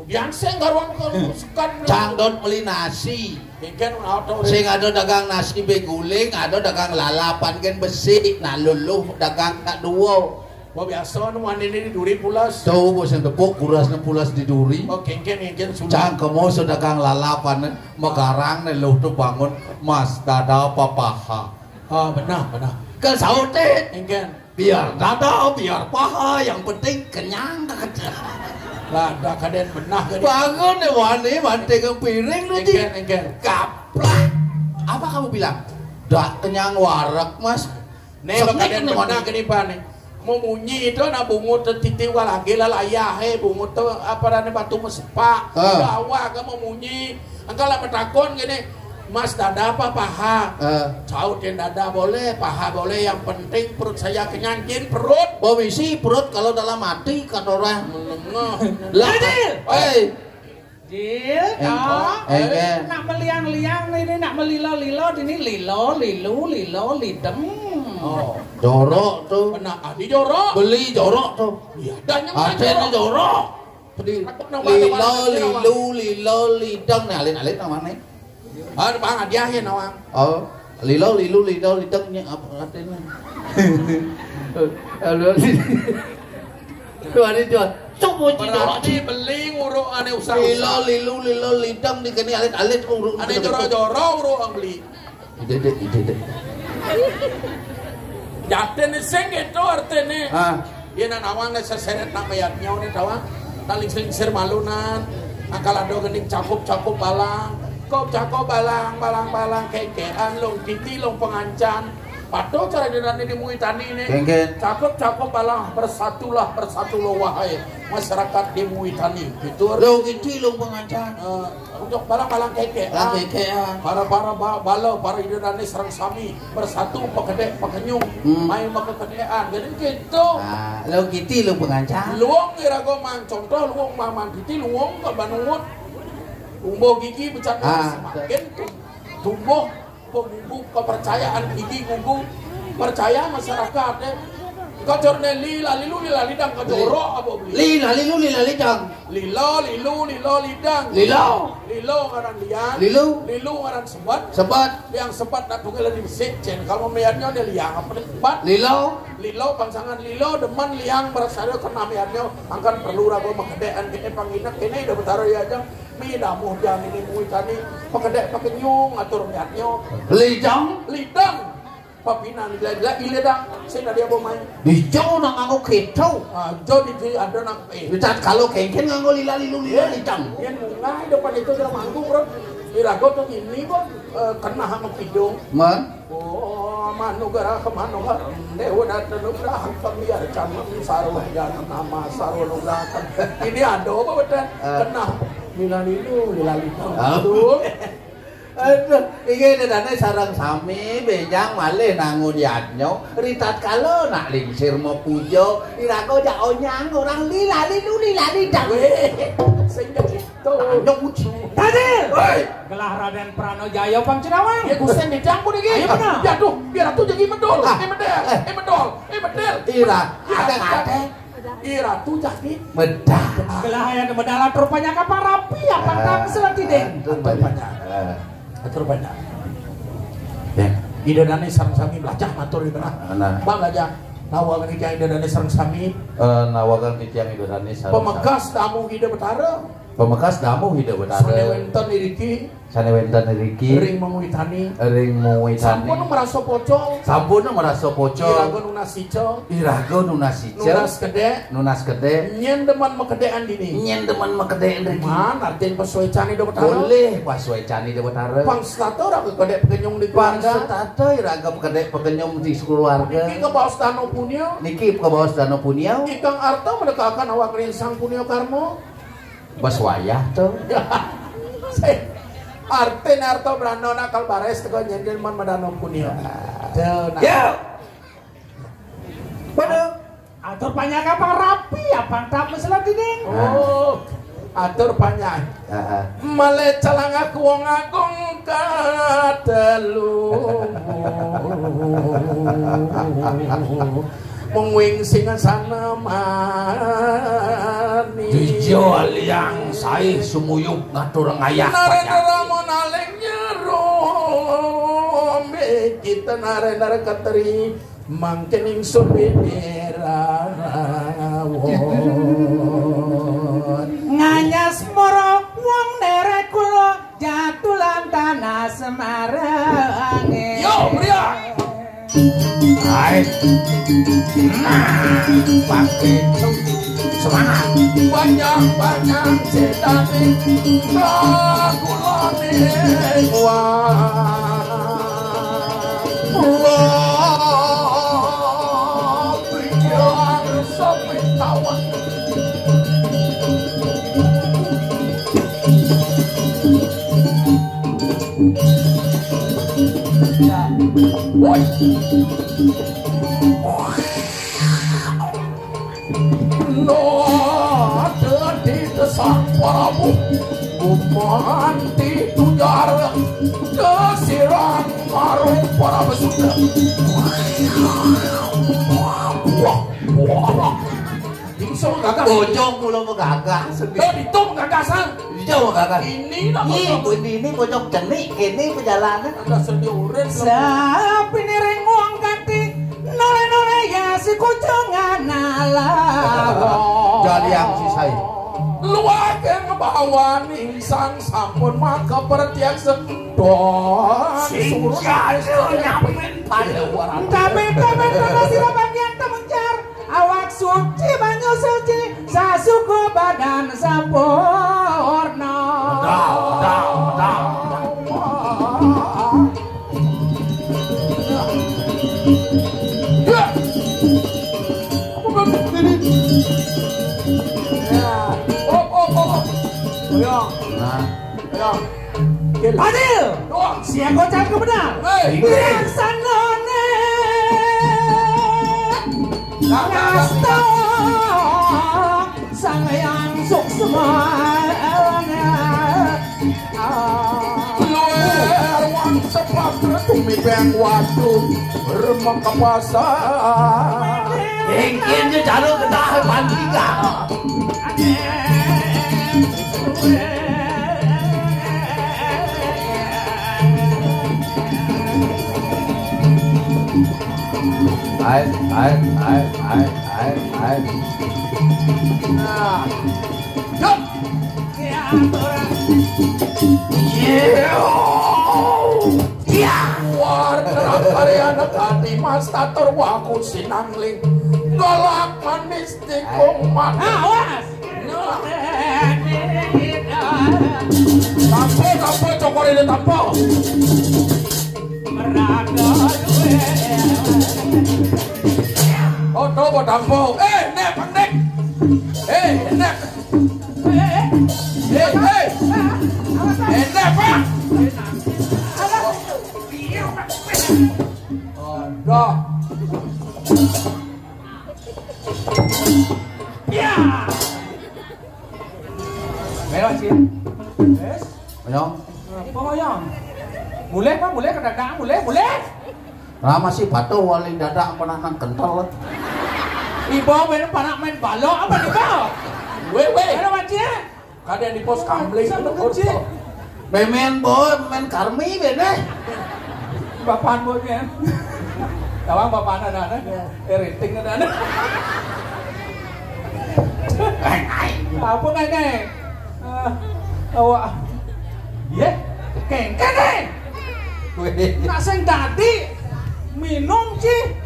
Yang sing karuan ke sekat. Cangdon meli nasi. Mungkin auto. Sing ada dagang nasi beguling, ada dagang lalapan kan besi, nah luluh dagang tak dua. Wah, biasa nu mandi ini di duri pulas. Tuh, bos yang tepuk kurasnya pulas di duri. Oh, kengken, kengken, sudah. Cang kemo sedagang lalapan, mekarang nih luh tuh bangun, Mas Dada apa paha? Oh, benar, benar. Ke sautit. Kengken. Biar dada, biar paha, yang penting kenyang. Lah, dah kaden benah kaden. Bangun deh wani, manting ke piring lu, Ji. Engken, engken. Gaplak. Apa kamu bilang? Dak kenyang warek, Mas. Nih, bakaden benah gini, Pak, nih. Mau munyi itu anak bungut titi walagi lah ayah, eh, bungut tuh apa, batu mesepak. Ah. Dawa ke mau munyi. Engkau lah betakon gini, Mas, dada apa paha? Eh. Saut yang dada boleh, paha boleh, yang penting perut saya kenyang, jin perut. Permisi, perut kalau dalam hati kata orang. Melengah. Lah, Adil! Eh. Dil, Eng-, oh. Engke. Nak meliang-liang ini, nak melilo-lilo ini, lilo, lilu, lilo, lidem. Oh. Jorok tuh. Benar, adi jorok. Beli jorok tuh. Iya, dan yang Ada jorok. Jorok. Pedih. Aku nama Lilo, ada lilu, lilo, lidang. Nih, alit-alit namanya. Ah, Bang, hadiah ya, nawang. Oh, lilo, lilu, lilo, lidang, nya apa artinya? Aduh. Tuh, ada jual. Coba di Berarti beli nguruk ane usah. Lilo, lilu, lilo, lidang, di kene alit-alit, uruk. Ane joro-joro, uruk ang beli. Ide, ide, ide, ide. Jatin sing itu artine. Ah. Yen nak nawang nek seseret nak mayatnya nek tawang. Nak lingsir-lingsir malunan. Akal ada gening cakup-cakup balang. Kop cakup balang, balang, balang, kekean, long titi, long pengancan. Patuh cara jenane di Muitani nih. Kengken. Cakup-cakup balang, bersatulah, bersatulah wahai masyarakat di Muitani. Gitu. Long titi, long pengancan. Eh, untuk balang-balang keke. Balang keke, ah. Para-para ba-, bala, para ida dane sareng sami bersatu, pekedek, pekenyung, hmm, main makekedekan. Jadi gitu. Ah, lo giti lo pengancam. Luwung iraga mang contoh, luwung mang mang giti, luwung ke banungut. Tumbuh gigi becak, ah, semakin tum-, tumbuh pemumbu kepercayaan gigi gugu. Percaya masyarakat, eh. Kacor ne lila lilu lila lidang kajorok apa beli? Lila lilu lila lidang. Lilo, lilu, lilo, lidang. Lilo. Lilo ngaran liang. Lilu. Lilu ngaran sebat. Sebat. Liang sebat nak tunggal di mesik, cen. Kalau meyarnya ada liang apa nih? Sebat. Lilo. Lilo pangsangan lilo, demen liang, berasal kena meyarnya, angkan perlu ragu makedekan kene panginak, kene ida betara ya aja. Mi damuh jan ini Muitani, pakedek pakenyung, atur meyarnya. Lidang. Lidang. Papinan lila-lila, ile dang. Sing tadi apa main? Dijau nak nganggo keto. Ah, jo di, di ada nak, eh. Dicat kalau kengken nganggo lila lilu lila, eh, licang. Yen munggah depan itu dia manggung, bro. Irago tuh ini, bro. Eh, kena sama pidung. Man? Oh, manugara ke manugara. Dewa data nugraha kami ada sama sarwa jana nama sarwa nugraha. Ini ada apa betul? Eh. Kena. Lila lilu, lila lilu. Ah. Tuh. Aduh, iki dedane sareng sami benjang malih nangun yadnya. Ritatkala nak lingsir mapuja, iraga jak onyang orang lila lilu lila lidang. Weh, sing gitu. Tanduk uji. Tadil! Woi! Gelah Raden Pranajaya Pangcinawang. Ya, Gusti, dijang pun iki. Ayo, bener. Ya, aduh, biar aku jadi medul. Ah. Eh, medel. Eh. Eh, medul. Eh, medel. Ira, ada, ada. Ih, Ratu Caki. Medah. Gelah yang medal atur banyak apa rapi apa, ah, tang selati ding. Atur banyak. Ah. Atur banyak. Ya. Ida dane sareng sami belajar matur di tengah. Nah. Bang aja. Nawagan titiang ida dane sareng sami. Eh, nawagan titiang ida dane sareng sami. Pemekas tamu Ida Betara. Pemekas tamu Ida Betara. Sane wenten iriki. Sane wenten iriki. Ring Muitani. Ring Muitani. Sampun merasa pocong. Sampun merasa pocong. Iraga nunas ica. Iraga nunas ica. Nunas kedek. Nunas kedek. Nyen demen makedekan dini. Nyen demen makedekan riki. Man, artin pasuecan Ida Betara. Boleh pasuecan Ida Betara. Pang setata ora kekedek pekenyung di keluarga. Pang setata iraga kekedek pekenyung di keluarga. Niki kebaos dano punya. Niki kebaos dano punya. Ingkang arta menegakkan awak ring sang punya karma. Bas wayah to. Artin arta brana nakal bares teka nyendil man madana punia. Ya. Tuh, nah. Ya. Pada atur panjang apa rapi apa tak masalah dinding. Oh, atur panjang. Heeh. Malih calangak wong agung katelu. Mung wing singasana manis. Dijol yang Saé sumuyub ngatur ngayah. Narendra Rama naling nyero, mbé kita narendra kateri mangkening supi rawon. Nganyas mara wong neret kula jatulan tanah Semarang. Yo, pria. Hai. Nah, pakai semangat. Banyak-banyak cedane. Kagulane. Wah. Wah, pikiran sampai tawang. Woi. Nah, dadi desang Prabu. Gumanti tujar kesirang marung para besuda. Wah, wah, wah. Ingsun gagah. Bojong kula mah gagah sendiri. Lho, ditu gagasan. Iya, gagah. Ini lah Ih, bojong. Ini, ini bojong cenik, ini perjalanan. Ada seni urin. Sapi niring wong kanthi nore-nore ya si kucungan ala. Jaliang si sai. Luwake ngebawaning sang sampun maka pertiaksa. Doa Sing surut. Jatuh nyamin pada warang. Tapi, tapi, tapi, sira bagian temencar. Awak suci, banyu suci, sasuka badan sampurna. Medal, medal, medal, medal. Ya. Apa bang? Ini. Ya. Op, op, op, op. Ayo. Nah. Ayo. Adil. Doang. Siang kocak ke benar. Hei. Bijaksanane. Nah, nah, nah. Ngasta Sang Hyang Suksma. Luar wang sepat tumibeng watu. Remeng kepasar. Engkin je jalu kedah pantiga. Air, air, air, air, air, air. Nah. Yup. Yo. Ya. Warna karya negati mas tatur waku sinangling. Golak manis tikung manis. Awas. Tampo, tampo, cokor ini tampo. Oh, no, tampo. Eh, nek, nek. Eh, nek. Eh, eh. Eh, nek, Pak. Oh, no. Ya. Mewah sih. Wes. Ayo. Apa wayang? Mulai apa? Mulai ke dadak, mulai, mulai. Lah masih patuh wali dadak apa nang kental. Ibu main panak main balok apa nih, Bang? Weh, weh. Ada macam Kadang di pos kamling. Sama kecil. Memen bot, memen karmi bene. Bapan bot ya. Tawang bapan ada ada. Ya. Eh, rating ada ada. Apa ngai ngai? Ah, awak. Iya. Kengkeng eh. Weh. Nak sing dadi minum ci.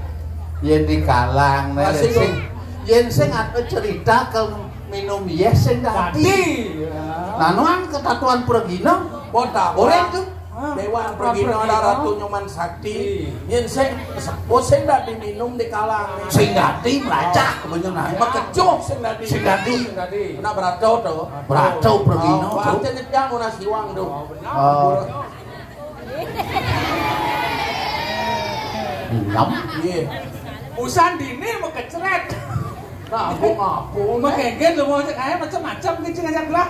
Yen dikalang, nah, Masih sing, yen sing ada cerita ke minum yeh sing dadi. Dadi, ya. Nah, nuang ketatuan pragina. Kota. Orang tuh. Ah, Dewan Pragina Pragina. Ada Ratu Nyoman Sakti. Iya. Yen sing sepuh sing dadi minum di kalang. Sing dadi melacak, bener nah. Makecuh sing dadi. Sing dadi. Sing dadi. Kena berato tuh. Berato pragina. Oh, tuh. Berarti nyejang ulah siwang tuh. Oh, benar. Oh. Enam. Iya. Usan dini mekecret. Nah, aku ngapung. Mekenggen lu mau cek aja macam-macam ke cek aja gelah.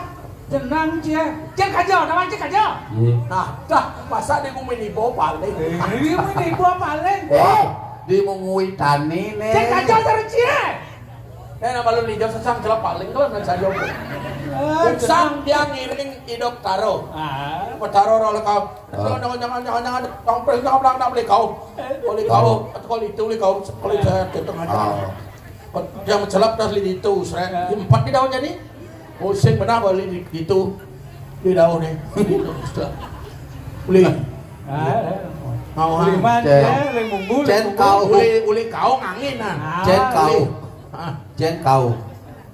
Jenang cia. Cek aja, nama cek aja. Iya. Nah, dah masa di bumi ini bawa paling. Eh, ini bumi ini bawa paling. Eh, di mengui tani nih. Cek aja terus cia. Nek nang balun ijo sesang celep paling kalau nang sajo. Usang dia ngiring idok taro. Ah. Petaro ro lekau. Ah. Jangan, jangan, jangan, jangan, jangan, jangan, jangan, jangan, beli kau. Beli kau, kalau itu beli kau, kalau saya tetep aja. Ah. Dia mencelap tas di itu, seret. Ah. Empat di daun jadi. Pusing benar beli di itu. Di daun ni. Beli. Ah. Mau, ah. Beli man, Cen. Ya, beli mumbul, Cen beli mumbul. Kau. Beli, beli kau ngangin, ah. Ah. Cen kau. Ah. Cen kau.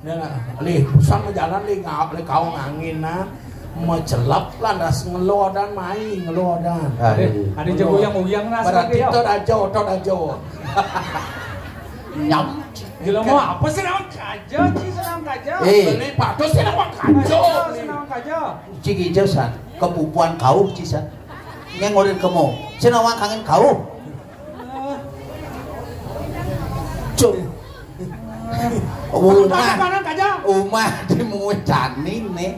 Ya, lih, usang jalan lih, ngap lih kau ngangin, nah. Mecelep landas ngelodan mai, ngelodan. Aduh. Ada je uyang-uyang nah. Berarti seperti itu. Tot aja, tot aja. Nyam. Jelema apa sih naon kaja, Ci, sih naon kaja? Eh. Beli patus sih naon kaja. Kaja, sih naon kaja. Cik Ijo, san, kepupuan kau, Ci, san. Ngengorin kemo. Sih naon kangen kau. Cung. Umah. Mana, mana, kaja? Umah di muwe jani nih.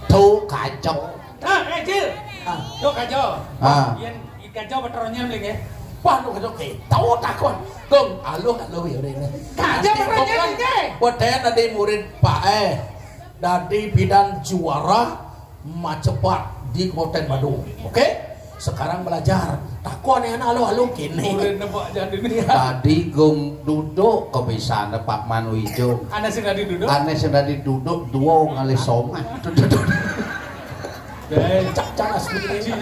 Tuh kaco. Ah, eh, Cil. Ah. Tuh kaco. Ah. Yen kaco beteronyem lagi. Wah, lu kaco kita takon. Gong, aluh, aluh ya ini. Kaco beteronyem lagi. Buat dia tadi murid Pak eh. Dadi bidan juara macepat di Kabupaten Badung. Oke? Sekarang belajar. Takon ya, halo, halo, kene. Boleh nebak jadi ni. Tadi gong duduk kebisan Pak Manu Ijo. Aneh sih tadi duduk. Aneh sih tadi duduk, dua ngalih somah. Duduk, duduk. Eh, cak, cak, asli. Ci,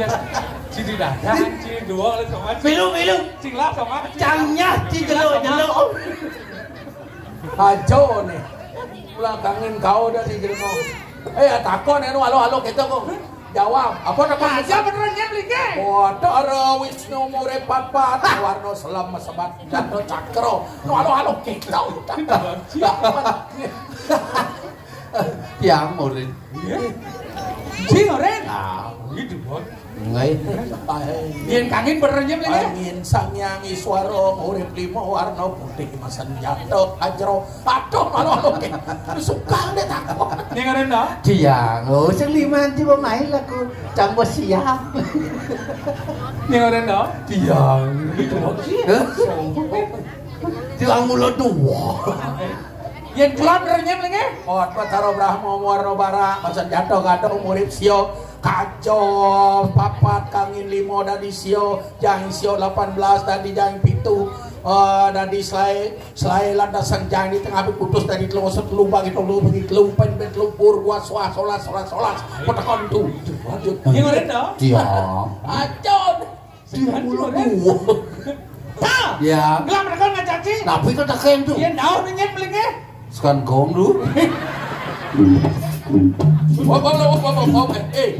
ci, ci, datang, ci, dua kali somah, ci. Milu, milu. Cing lah somah, ci. Cangnya, ci, jelo, jelo. Ajo nih. Pulang kangen kau dari jelo. Eh, ya takon anu halo-halo kita kok. Jawab. Apa takon? Aja beneran nyem lagi. Waduh, Wisnu Mure Patpat, Warno Selam Sebat, Jatuh Cakro. Nu halo-halo kita. Yang murid. Iya. Sing oren. Ah, gitu, Bos. Nggih. Yen kangen bener nyem lagi. Angin Sang Hyang Iswara urip lima warna putih masan jatuh ajro. Aduh, malu aku. Suka deh takut. Ning oren to? Diang, oh, sing lima nanti pemain lagu campur siap. Ning oren to? Diang. Gitu, Bos. Hah? Diang mulut dua. Yen kula bener nyem lagi. Oh, Batara Brahma Warna Bara, masan jatuh gadong urip sio. Kaco papat kangin limo dadi sio, jahing sio delapan belas dadi jahing pitu, eh, dadi selai, selai landasan jahing di tengah kutus dadi telu, set telu bagi telu bagi telu, pen pen telu pur, gua solas solas solas solas, petekon tu. Lanjut. Yang ada dah. Iya. Acon. Dia mulu dua. Tah. Ya. Gelam rekon ngacaci. Tapi kan tak kayak itu. Yen daun nyet belinge. Sekan gong lu. Wah, wah, wah, wah, wah, wah, eh, eh.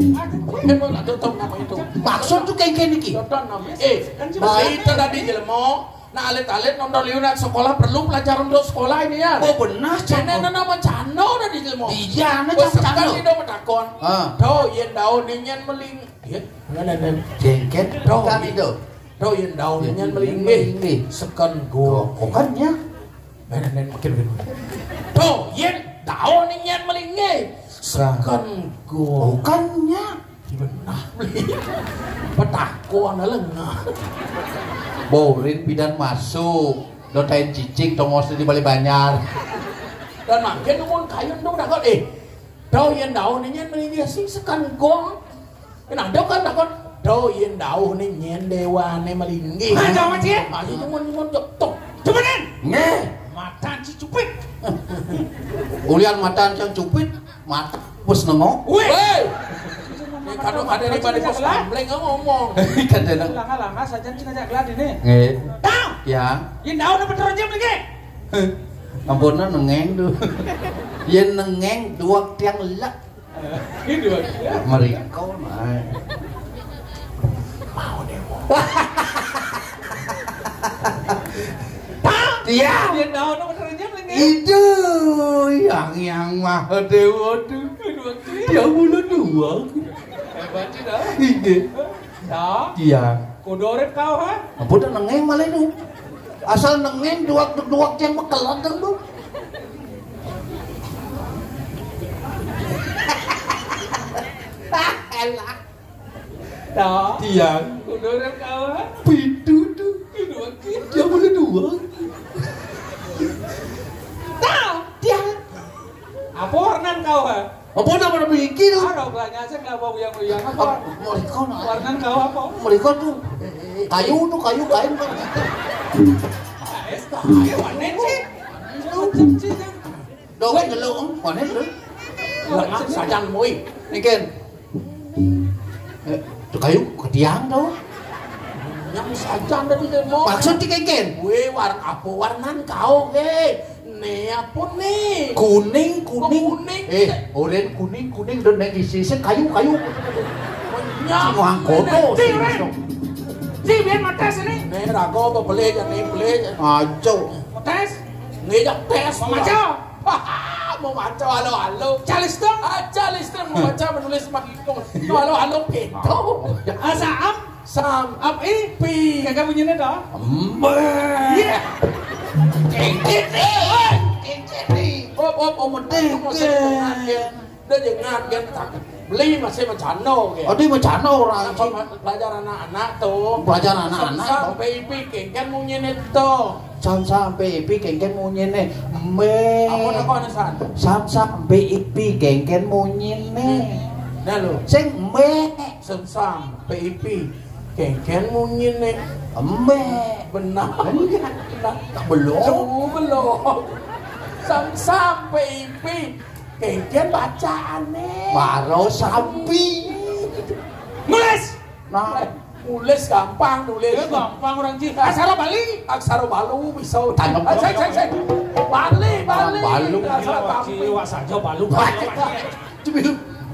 Eh, kok nggak tutup nama itu? Maksud tuh kayak gini, Ki. Tutup nama. Eh, baik tadi jelema. Nah, alit-alit nonton liu nak sekolah perlu pelajaran untuk sekolah ini ya. Oh, benar, Cak. Ini nama cano tadi jelema. Iya, nah, Bos Cak, sekali cano. Dong takon. Ah. Tau yen daun ini nyen meling. Iya. Mana, mana? Jengket. Tau. Kan itu. Tau yen daun ini nyen meling. Meling. Seken go. Kok, kok kan ya? Mana, mana, makin, makin. Tau yen daun ini nyen meling. Seken go. Kok kan ya? Benah. Petakon lengah. Borin pidan masuk. Dotain cicing tongos di Bali Banjar. Dan makin numun kayun dong takon, eh, tau yen daun ini meling sing sekan gong. Kan ada kan takon, tau yen daun ini nyen dewane melinggih. Ah, jangan, Ci. Ah, itu mun, mun, tok. Cumanin. Nggih. Matan si cupit. Ulian matan yang cupit, mata bos nengok. Wih. Weh. Ini kado ada di mana bos gambling ngomong. Kadang. Langa-langa saja sing ngajak gelad ini. Nggih. Tang. Ya. Yen daun apa terus jam lagi? Ampun, nengeng tuh. Yen nengeng dua tiang lek. Ini dua. Merikau, nah. Mau deh, mau. Tang. Iya. Yen daun apa terus jam lagi? Itu yang yang Maha Dewa tuh. Dia mulu dua. Hebat sih dah. Iya. Ya. Iya. Kudu urip kau, ha? Ampun, dah nengeng malah itu. Asal nengeng duak duak yang bekelan kan tuh. Ah, elah. Dah. Iya. Kudu urip kau, ha? Pitu tuh. Pitu. Dia boleh dua. Dah. Ngajak lah bawa yang yang apa? Mereka nak. Warnan kau apa? Mereka tuh kayu tuh, kayu kain kan. Es kayu warna sih. Dawet ngeluk, mana tu? Lengan sajang moi. Niken. Eh, tu kayu ketiang tu. Yang sajang tadi dia mau. Maksud ti kengken? Weh, war apa warnan kau ke? Ne apa ne? Kuning, kuning. Kuning. Eh, oren kuning, kuning dan neng isi sing kayu, kayu. Nyang. Wang koto. Si, Ren. Si, biar mata sini. Ne rago apa beli aja ne beli aja. Ajo. Tes. Ngejak tes. Mau maca? Mau maca halo-halo. Calis dong. Aja listrik mau maca menulis mak hitung. Halo-halo pintu. Asa am. Sam. Ap i. Pi. Kagak bunyinya dah. Embe. Iya. Kikit nih. Kikit nih. Op, op, op, medeng. Udah jangan, jangan tak. Beli masih macano ya. Aduh, macano orang. Apa ma- pelajaran anak-anak tuh? Pelajaran anak-anak, Sam, tuh. Sampai ipi kengken munyi nih tuh. Sam sampai ipi kengken munyi nih. Embe. Apa nak kau nih, San? Sam sampai ipi kengken munyi nih. Nah lu. Sing embe. Sam sampai ipi kengken munyi nih. Embe. Benar. Enggak. Benar. Belum. Jauh belum. Sam sampai ipi kengken bacaan nih. Baru sampi. Nulis. Nah, nulis gampang nulis. Ya, gampang orang Cina. Aksara Bali. Aksara Balu bisa. Tanam. Ah, saya, saya, saya. Bali, Bali. Balu. Aksara Bali. Iwak saja Balu. Cuma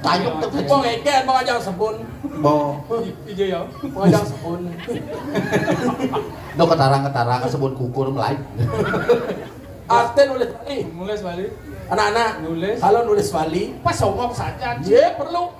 tanyuk tuh. Mau ngeken, mau aja sebun. Mau. Iya ya. Mau aja sebun. Do ketarang-ketarang sebun kukur melai. Arte nulis Bali. Nulis Bali. Anak-anak. Nulis. Kalau nulis Bali, pas ngomong saja. Iya, perlu.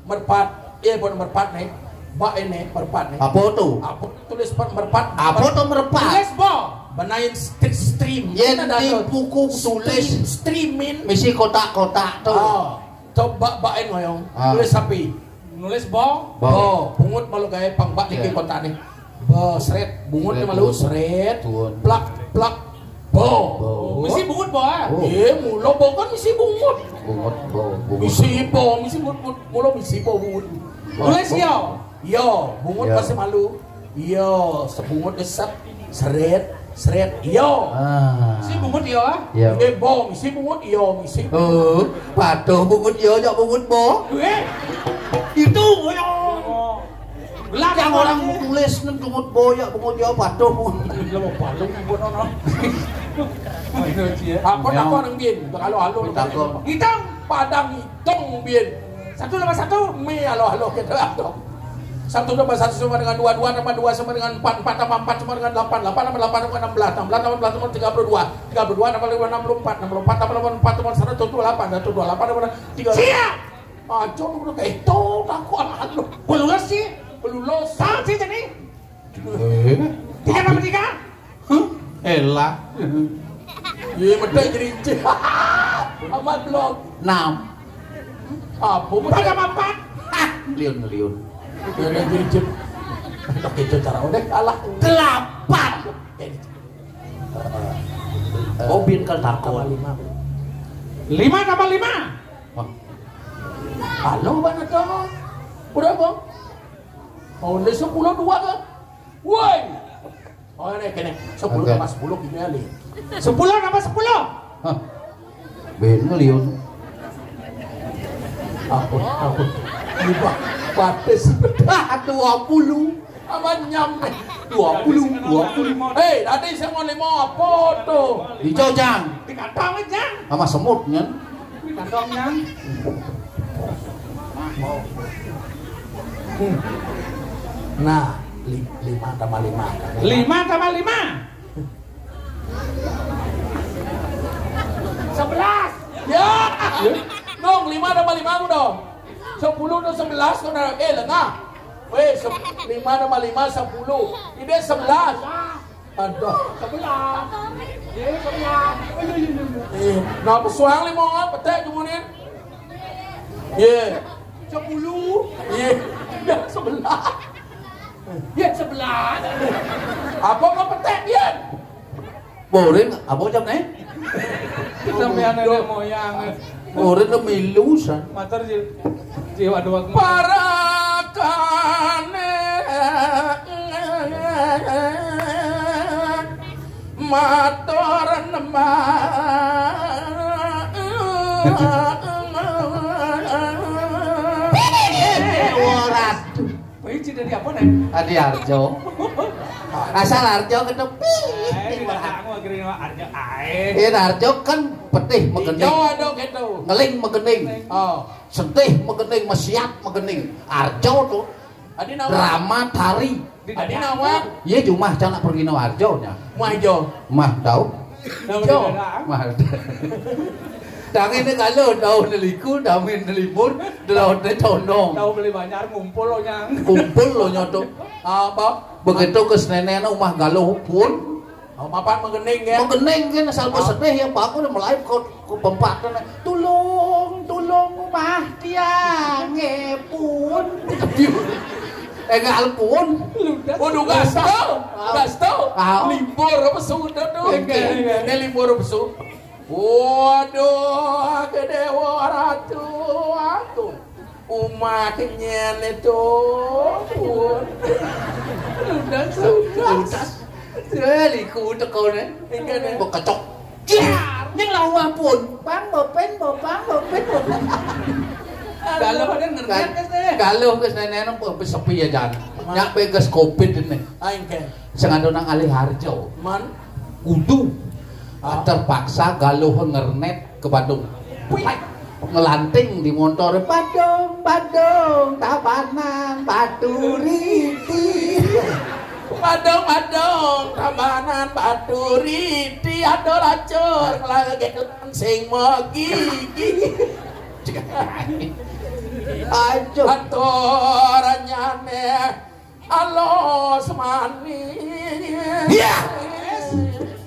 Merpat, iya, buat merpat nih. Bak ini merpat nih. Apa tuh? Apa tulis per merpat? Apa tuh merpat? Tulis bo. Benain st- stream. Yen di buku tulis streamin. Misi kotak-kotak tuh. Oh. Coba bak ini ngoyong. Ah. Tulis sapi. Nulis bo. Bo. Bo. Bungut malu gaya pang bak di kotak nih. Bo sret. Bungut malu sret. Plak plak. Bo. Bo. Misi bungut bo ah. Bo. Iya, mula bo kan misi bungut. Bungut bo. Bungut. Misi bo, misi bungut, bungut. Mula misi bo bungut. Bo. Tulis yo. Yo, bungut masih malu. Yo, sebungut deset. Seret, seret. Yo. Ah. Misi bungut yo ah. Yo. Iya, bo, misi bungut, yo, misi. Oh, patuh bungut yo, jak bungut bo. Eh. Itu yo. Gelar yang orang tulis nem bungut bo ya, bungut ya, patuh bungut. Lo mau balung bungut ono. Apa takon nang bin? Kalau halo takon. Hitung. Padang hitung bin. Satu tambah satu. Mi halo halo kita halo. Satu tambah satu sama dengan dua, dua tambah dua sama dengan empat, empat tambah empat sama dengan delapan, delapan tambah delapan sama dengan enam belas, enam belas tambah delapan sama tiga puluh dua, tiga puluh dua tambah lima enam puluh empat, enam puluh empat tambah delapan empat sama seratus dua puluh delapan, seratus dua puluh delapan tambah tiga. Siap. Aja lu udah keto, takut anak lu. Belulus sih. Belulus. Tahu sih tadi. Eh. Tiga tambah tiga. Huh? Elah. Iya, medek jerinci. Amat belum. Enam. Apa empat tambah empat? Ah, ngeliun, ngeliun. Iya, medek jerinci. Tak itu cara udah kalah. Delapan. Oh, bin kan takut. Tambah lima. Lima tambah lima. Wah. Halo, mana tuh? Udah, Bang? Oh, ini sepuluh dua kan? Woi. Oh, ini kene. Sepuluh tambah sepuluh gini kali. Sepuluh tambah sepuluh. Hah. Ben ngeliun. Ampun, ampun. Lima. Patis. Dua puluh. Apa nyam? Dua puluh, dua puluh. Hei, tadi saya mau lima apa tuh? Hijau, Jang. Di kantong, Jang. Sama semut, Nyan. Di kantong, Jang. Hmm. Nah, li- lima tambah lima. Lima tambah lima. Sebelas. Ya. Dong, lima tambah lima dong. Sepuluh atau sebelas kau nak eh lengah. Weh, se- lima tambah lima sepuluh. Ini sebelas. Aduh. Sebelas. Ya, sebelas. Eh, kenapa suang lima orang petek jumunin? Ye. Sepuluh. Ye. Ya, sebelas. Ya, sebelas. Apa kau petek, Yan? Boring, apa jam nih? Sampai anak dia moyang. Ora nang milu san. Matur, Ji. Ji, waduh, aku. Parakane matur nembang. Ora. Kowe cedhak di apa, Nek? Adi Arjo. Asal Arjo ketepi. Eh, di belakangmu akhirnya Arjo ae. Yen Arjo kan petih megening. Ijo ada gitu. Ngeling megening. Oh. Sentih megening, mesiat megening. Arjo tuh. Adi nawang. Drama tari. Adi nawang. Iya, jumah canak pergi no Arjo nya. Mah ijo. Mah tahu? Ijo. Mah. Tangi ne kalau tahu neliku, dami nelibur, delaut ne condong. Tahu beli banjar ngumpul lo, Nyang. Kumpul lo nyoto. Apa? Begitu ke senenena umah galuh pun. Oh, mapan megening ya. Megening kan asal sedih ya, Pak, aku udah mulai kok, kok pempatan. Tulung, tulung umah tiang pun. Enggak pun. Waduh, gas to. Gas to. Ah. Limbur apa sudah tuh? Enggak, enggak. Ini limbur apa su? Waduh, gede ratu aku. Umahnya itu. Udah sudah. Sudah. Liku teko ne. Enggak ne. Bekecok. Jar, ning lawah pun. Bang, bopen, bopang, bopen, bopen. Galuh ada ngerti kan? Galuh ke senenena sepi ya, Jan. Nyak beges covid ini. Ah, engke. Sing anu nang alih Harjo. Man? Kudu. Ah. Terpaksa galuh ngernet ke Badung. Wih. Ngelanting di motor, Badung, Badung, Tabanan, Baturiti. Badung, Badung, Tabanan, Baturiti, ada lacur, lagi sing mogigi. Aduh. Aturanyane alos manis. Iya.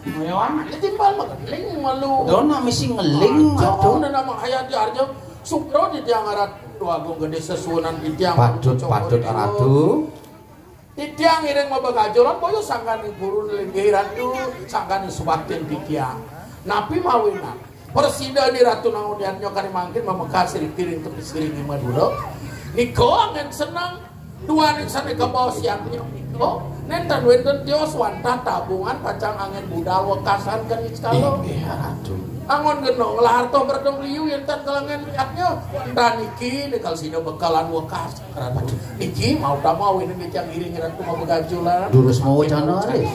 Ngoyoan. Ini timbal megeling malu. Dona misi ngeling, aduh. Aduh, udah nama hayat di Arjo. Sukro di tiang arat. Agung gede sesuunan di tiang. Patut, patut, Ratu. Titiang iring mabagajolan, boyo sangkaning guru linggih Ratu, sangkaning subaktin titiang. Napi mawinan? Prasida di Ratu Nangun Yadnya kari mangkin mamekas siring-tiring tepi siring Madura. Nika angin seneng, duaning sane kabaos yadnya nika, nenten wenten tios wantah tabungan pacang angin budal wekasan kaniskala. Inggih, Ratu. Angon genong, lah harta berdem liu yenten kalangan yadnya. Wantah niki, nikal sida bekalan wekas. Ratu, niki mau tak mau ini ngejar iring Ratu mau begajulan. Durus mau wacana, alih.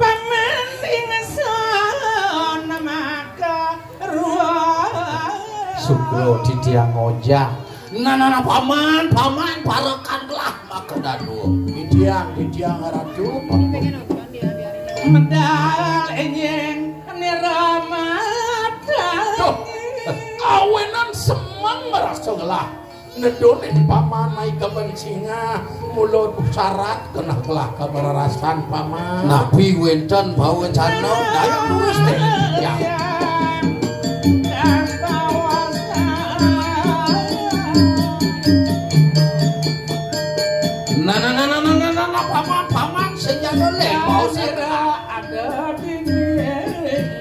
Paman ingsun maka ruang. Sugro titiang ngojah. Nah, nah, nah, paman, paman, parekan gelah maka dadu. Titiang, titiang Ratu. Medal enjing nirama. Duh, awenan semeng merasa gelah. Nedone paman naik ke bencingah, mulut syarat kena kelah keberarasan paman. Napi wenten pawecana, daya lurus deh. Ya. Nah, nah, nah, nah, nah, nah, nah, nah, paman, paman, sing jadul deh, mau sira ada dini.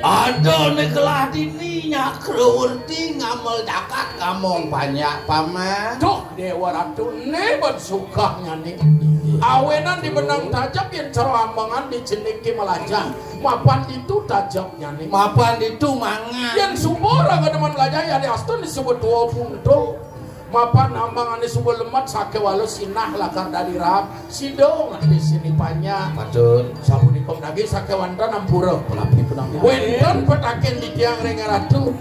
Ada ne kelah dini, nyakruwurti ngamel jagat ngamong banyak, paman. Duh, Dewa Ratu, ne ban sukah nyane. Awenan di benang tajam yen cara ambangan di jenik ki melajah. Mapan itu tajam nyane. Mapan itu mangan. Yen suba raga demen melajah ya di astun disebut dua puntul. Mapan ambangane suba lemet sakewala sinah lakar dadi rap. Sida ngerti sini panjang. Patut. Sapunika daging sakewanten ampura. Punapi, punapi. Wenten petaken di tiang ring Ratu.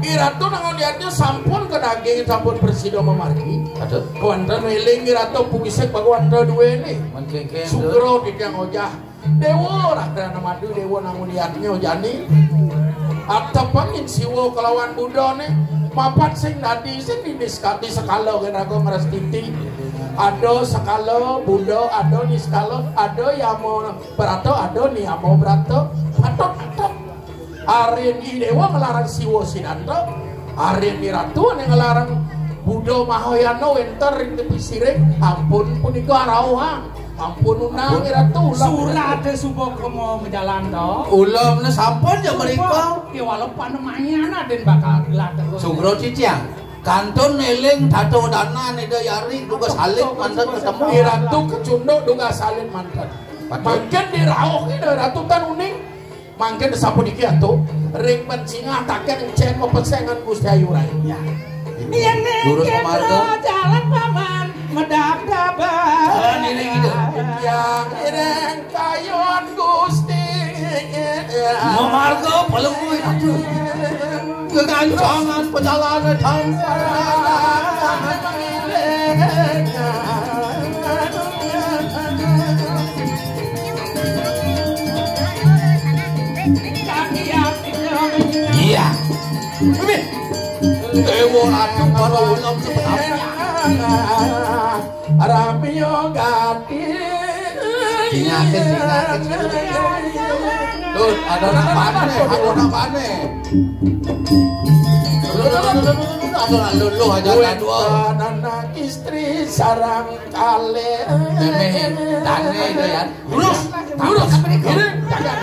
Iratu nangun yadnya sampun ke daging sampun presida memargi. Aduh. Kewanten weling Iratu pugisik bagawanten duwene. Mengkengkeng, Sugro di tiang ojah. Dewa Rakrana Madu, Dewa nangun yadnya jani. Atepangin Siwa kelawan Budane. Mapan sing dadi sing di niskati sekala genraga ngrestiti. Ada sekala Buda, ada niskala, ada Yama Brata, ada Niyama Brata. Patut atep. Arin i Dewa ngelarang Siwa Sinanta. Arin i Ratu ane ngelarang Buddha Mahayana wenten ring tepi siring. Ampun punika arauhang. Ampun undang Ratu, ulam. Surat suba kemo majalan to. Ulamne sampun ya mrika. Ya walau panemayan aden bakal gelah terus. Sugra ciciang. Kantun eling tata danan Ida Yari dugas alit manten ketemu. Ratu kecunduk dugas alit manten. Mangkin dirauh Ida Ratu tan uning. Mangkin sapuniki atu ring pencingah taken encen pepesengan Gusti Ayu Rai. Ya. Yen durus ning marga. Jalan paman medap-dap. Jalan ini gitu. Yang iring kayun Gusti. Mamarga pelungguh atu. Kegancangan pejalan tansah. Iya. Ini. Dewa Ratu para ulam cepet apa? Ramyo gati. Dinyakin, dinyakin. Tuh, ada anak pane, ada anak pane. Ada anak luluh aja, anak dua. Anak istri sarang kalih. Meme, tane itu ya. Lurus, lurus. Ini, jangan.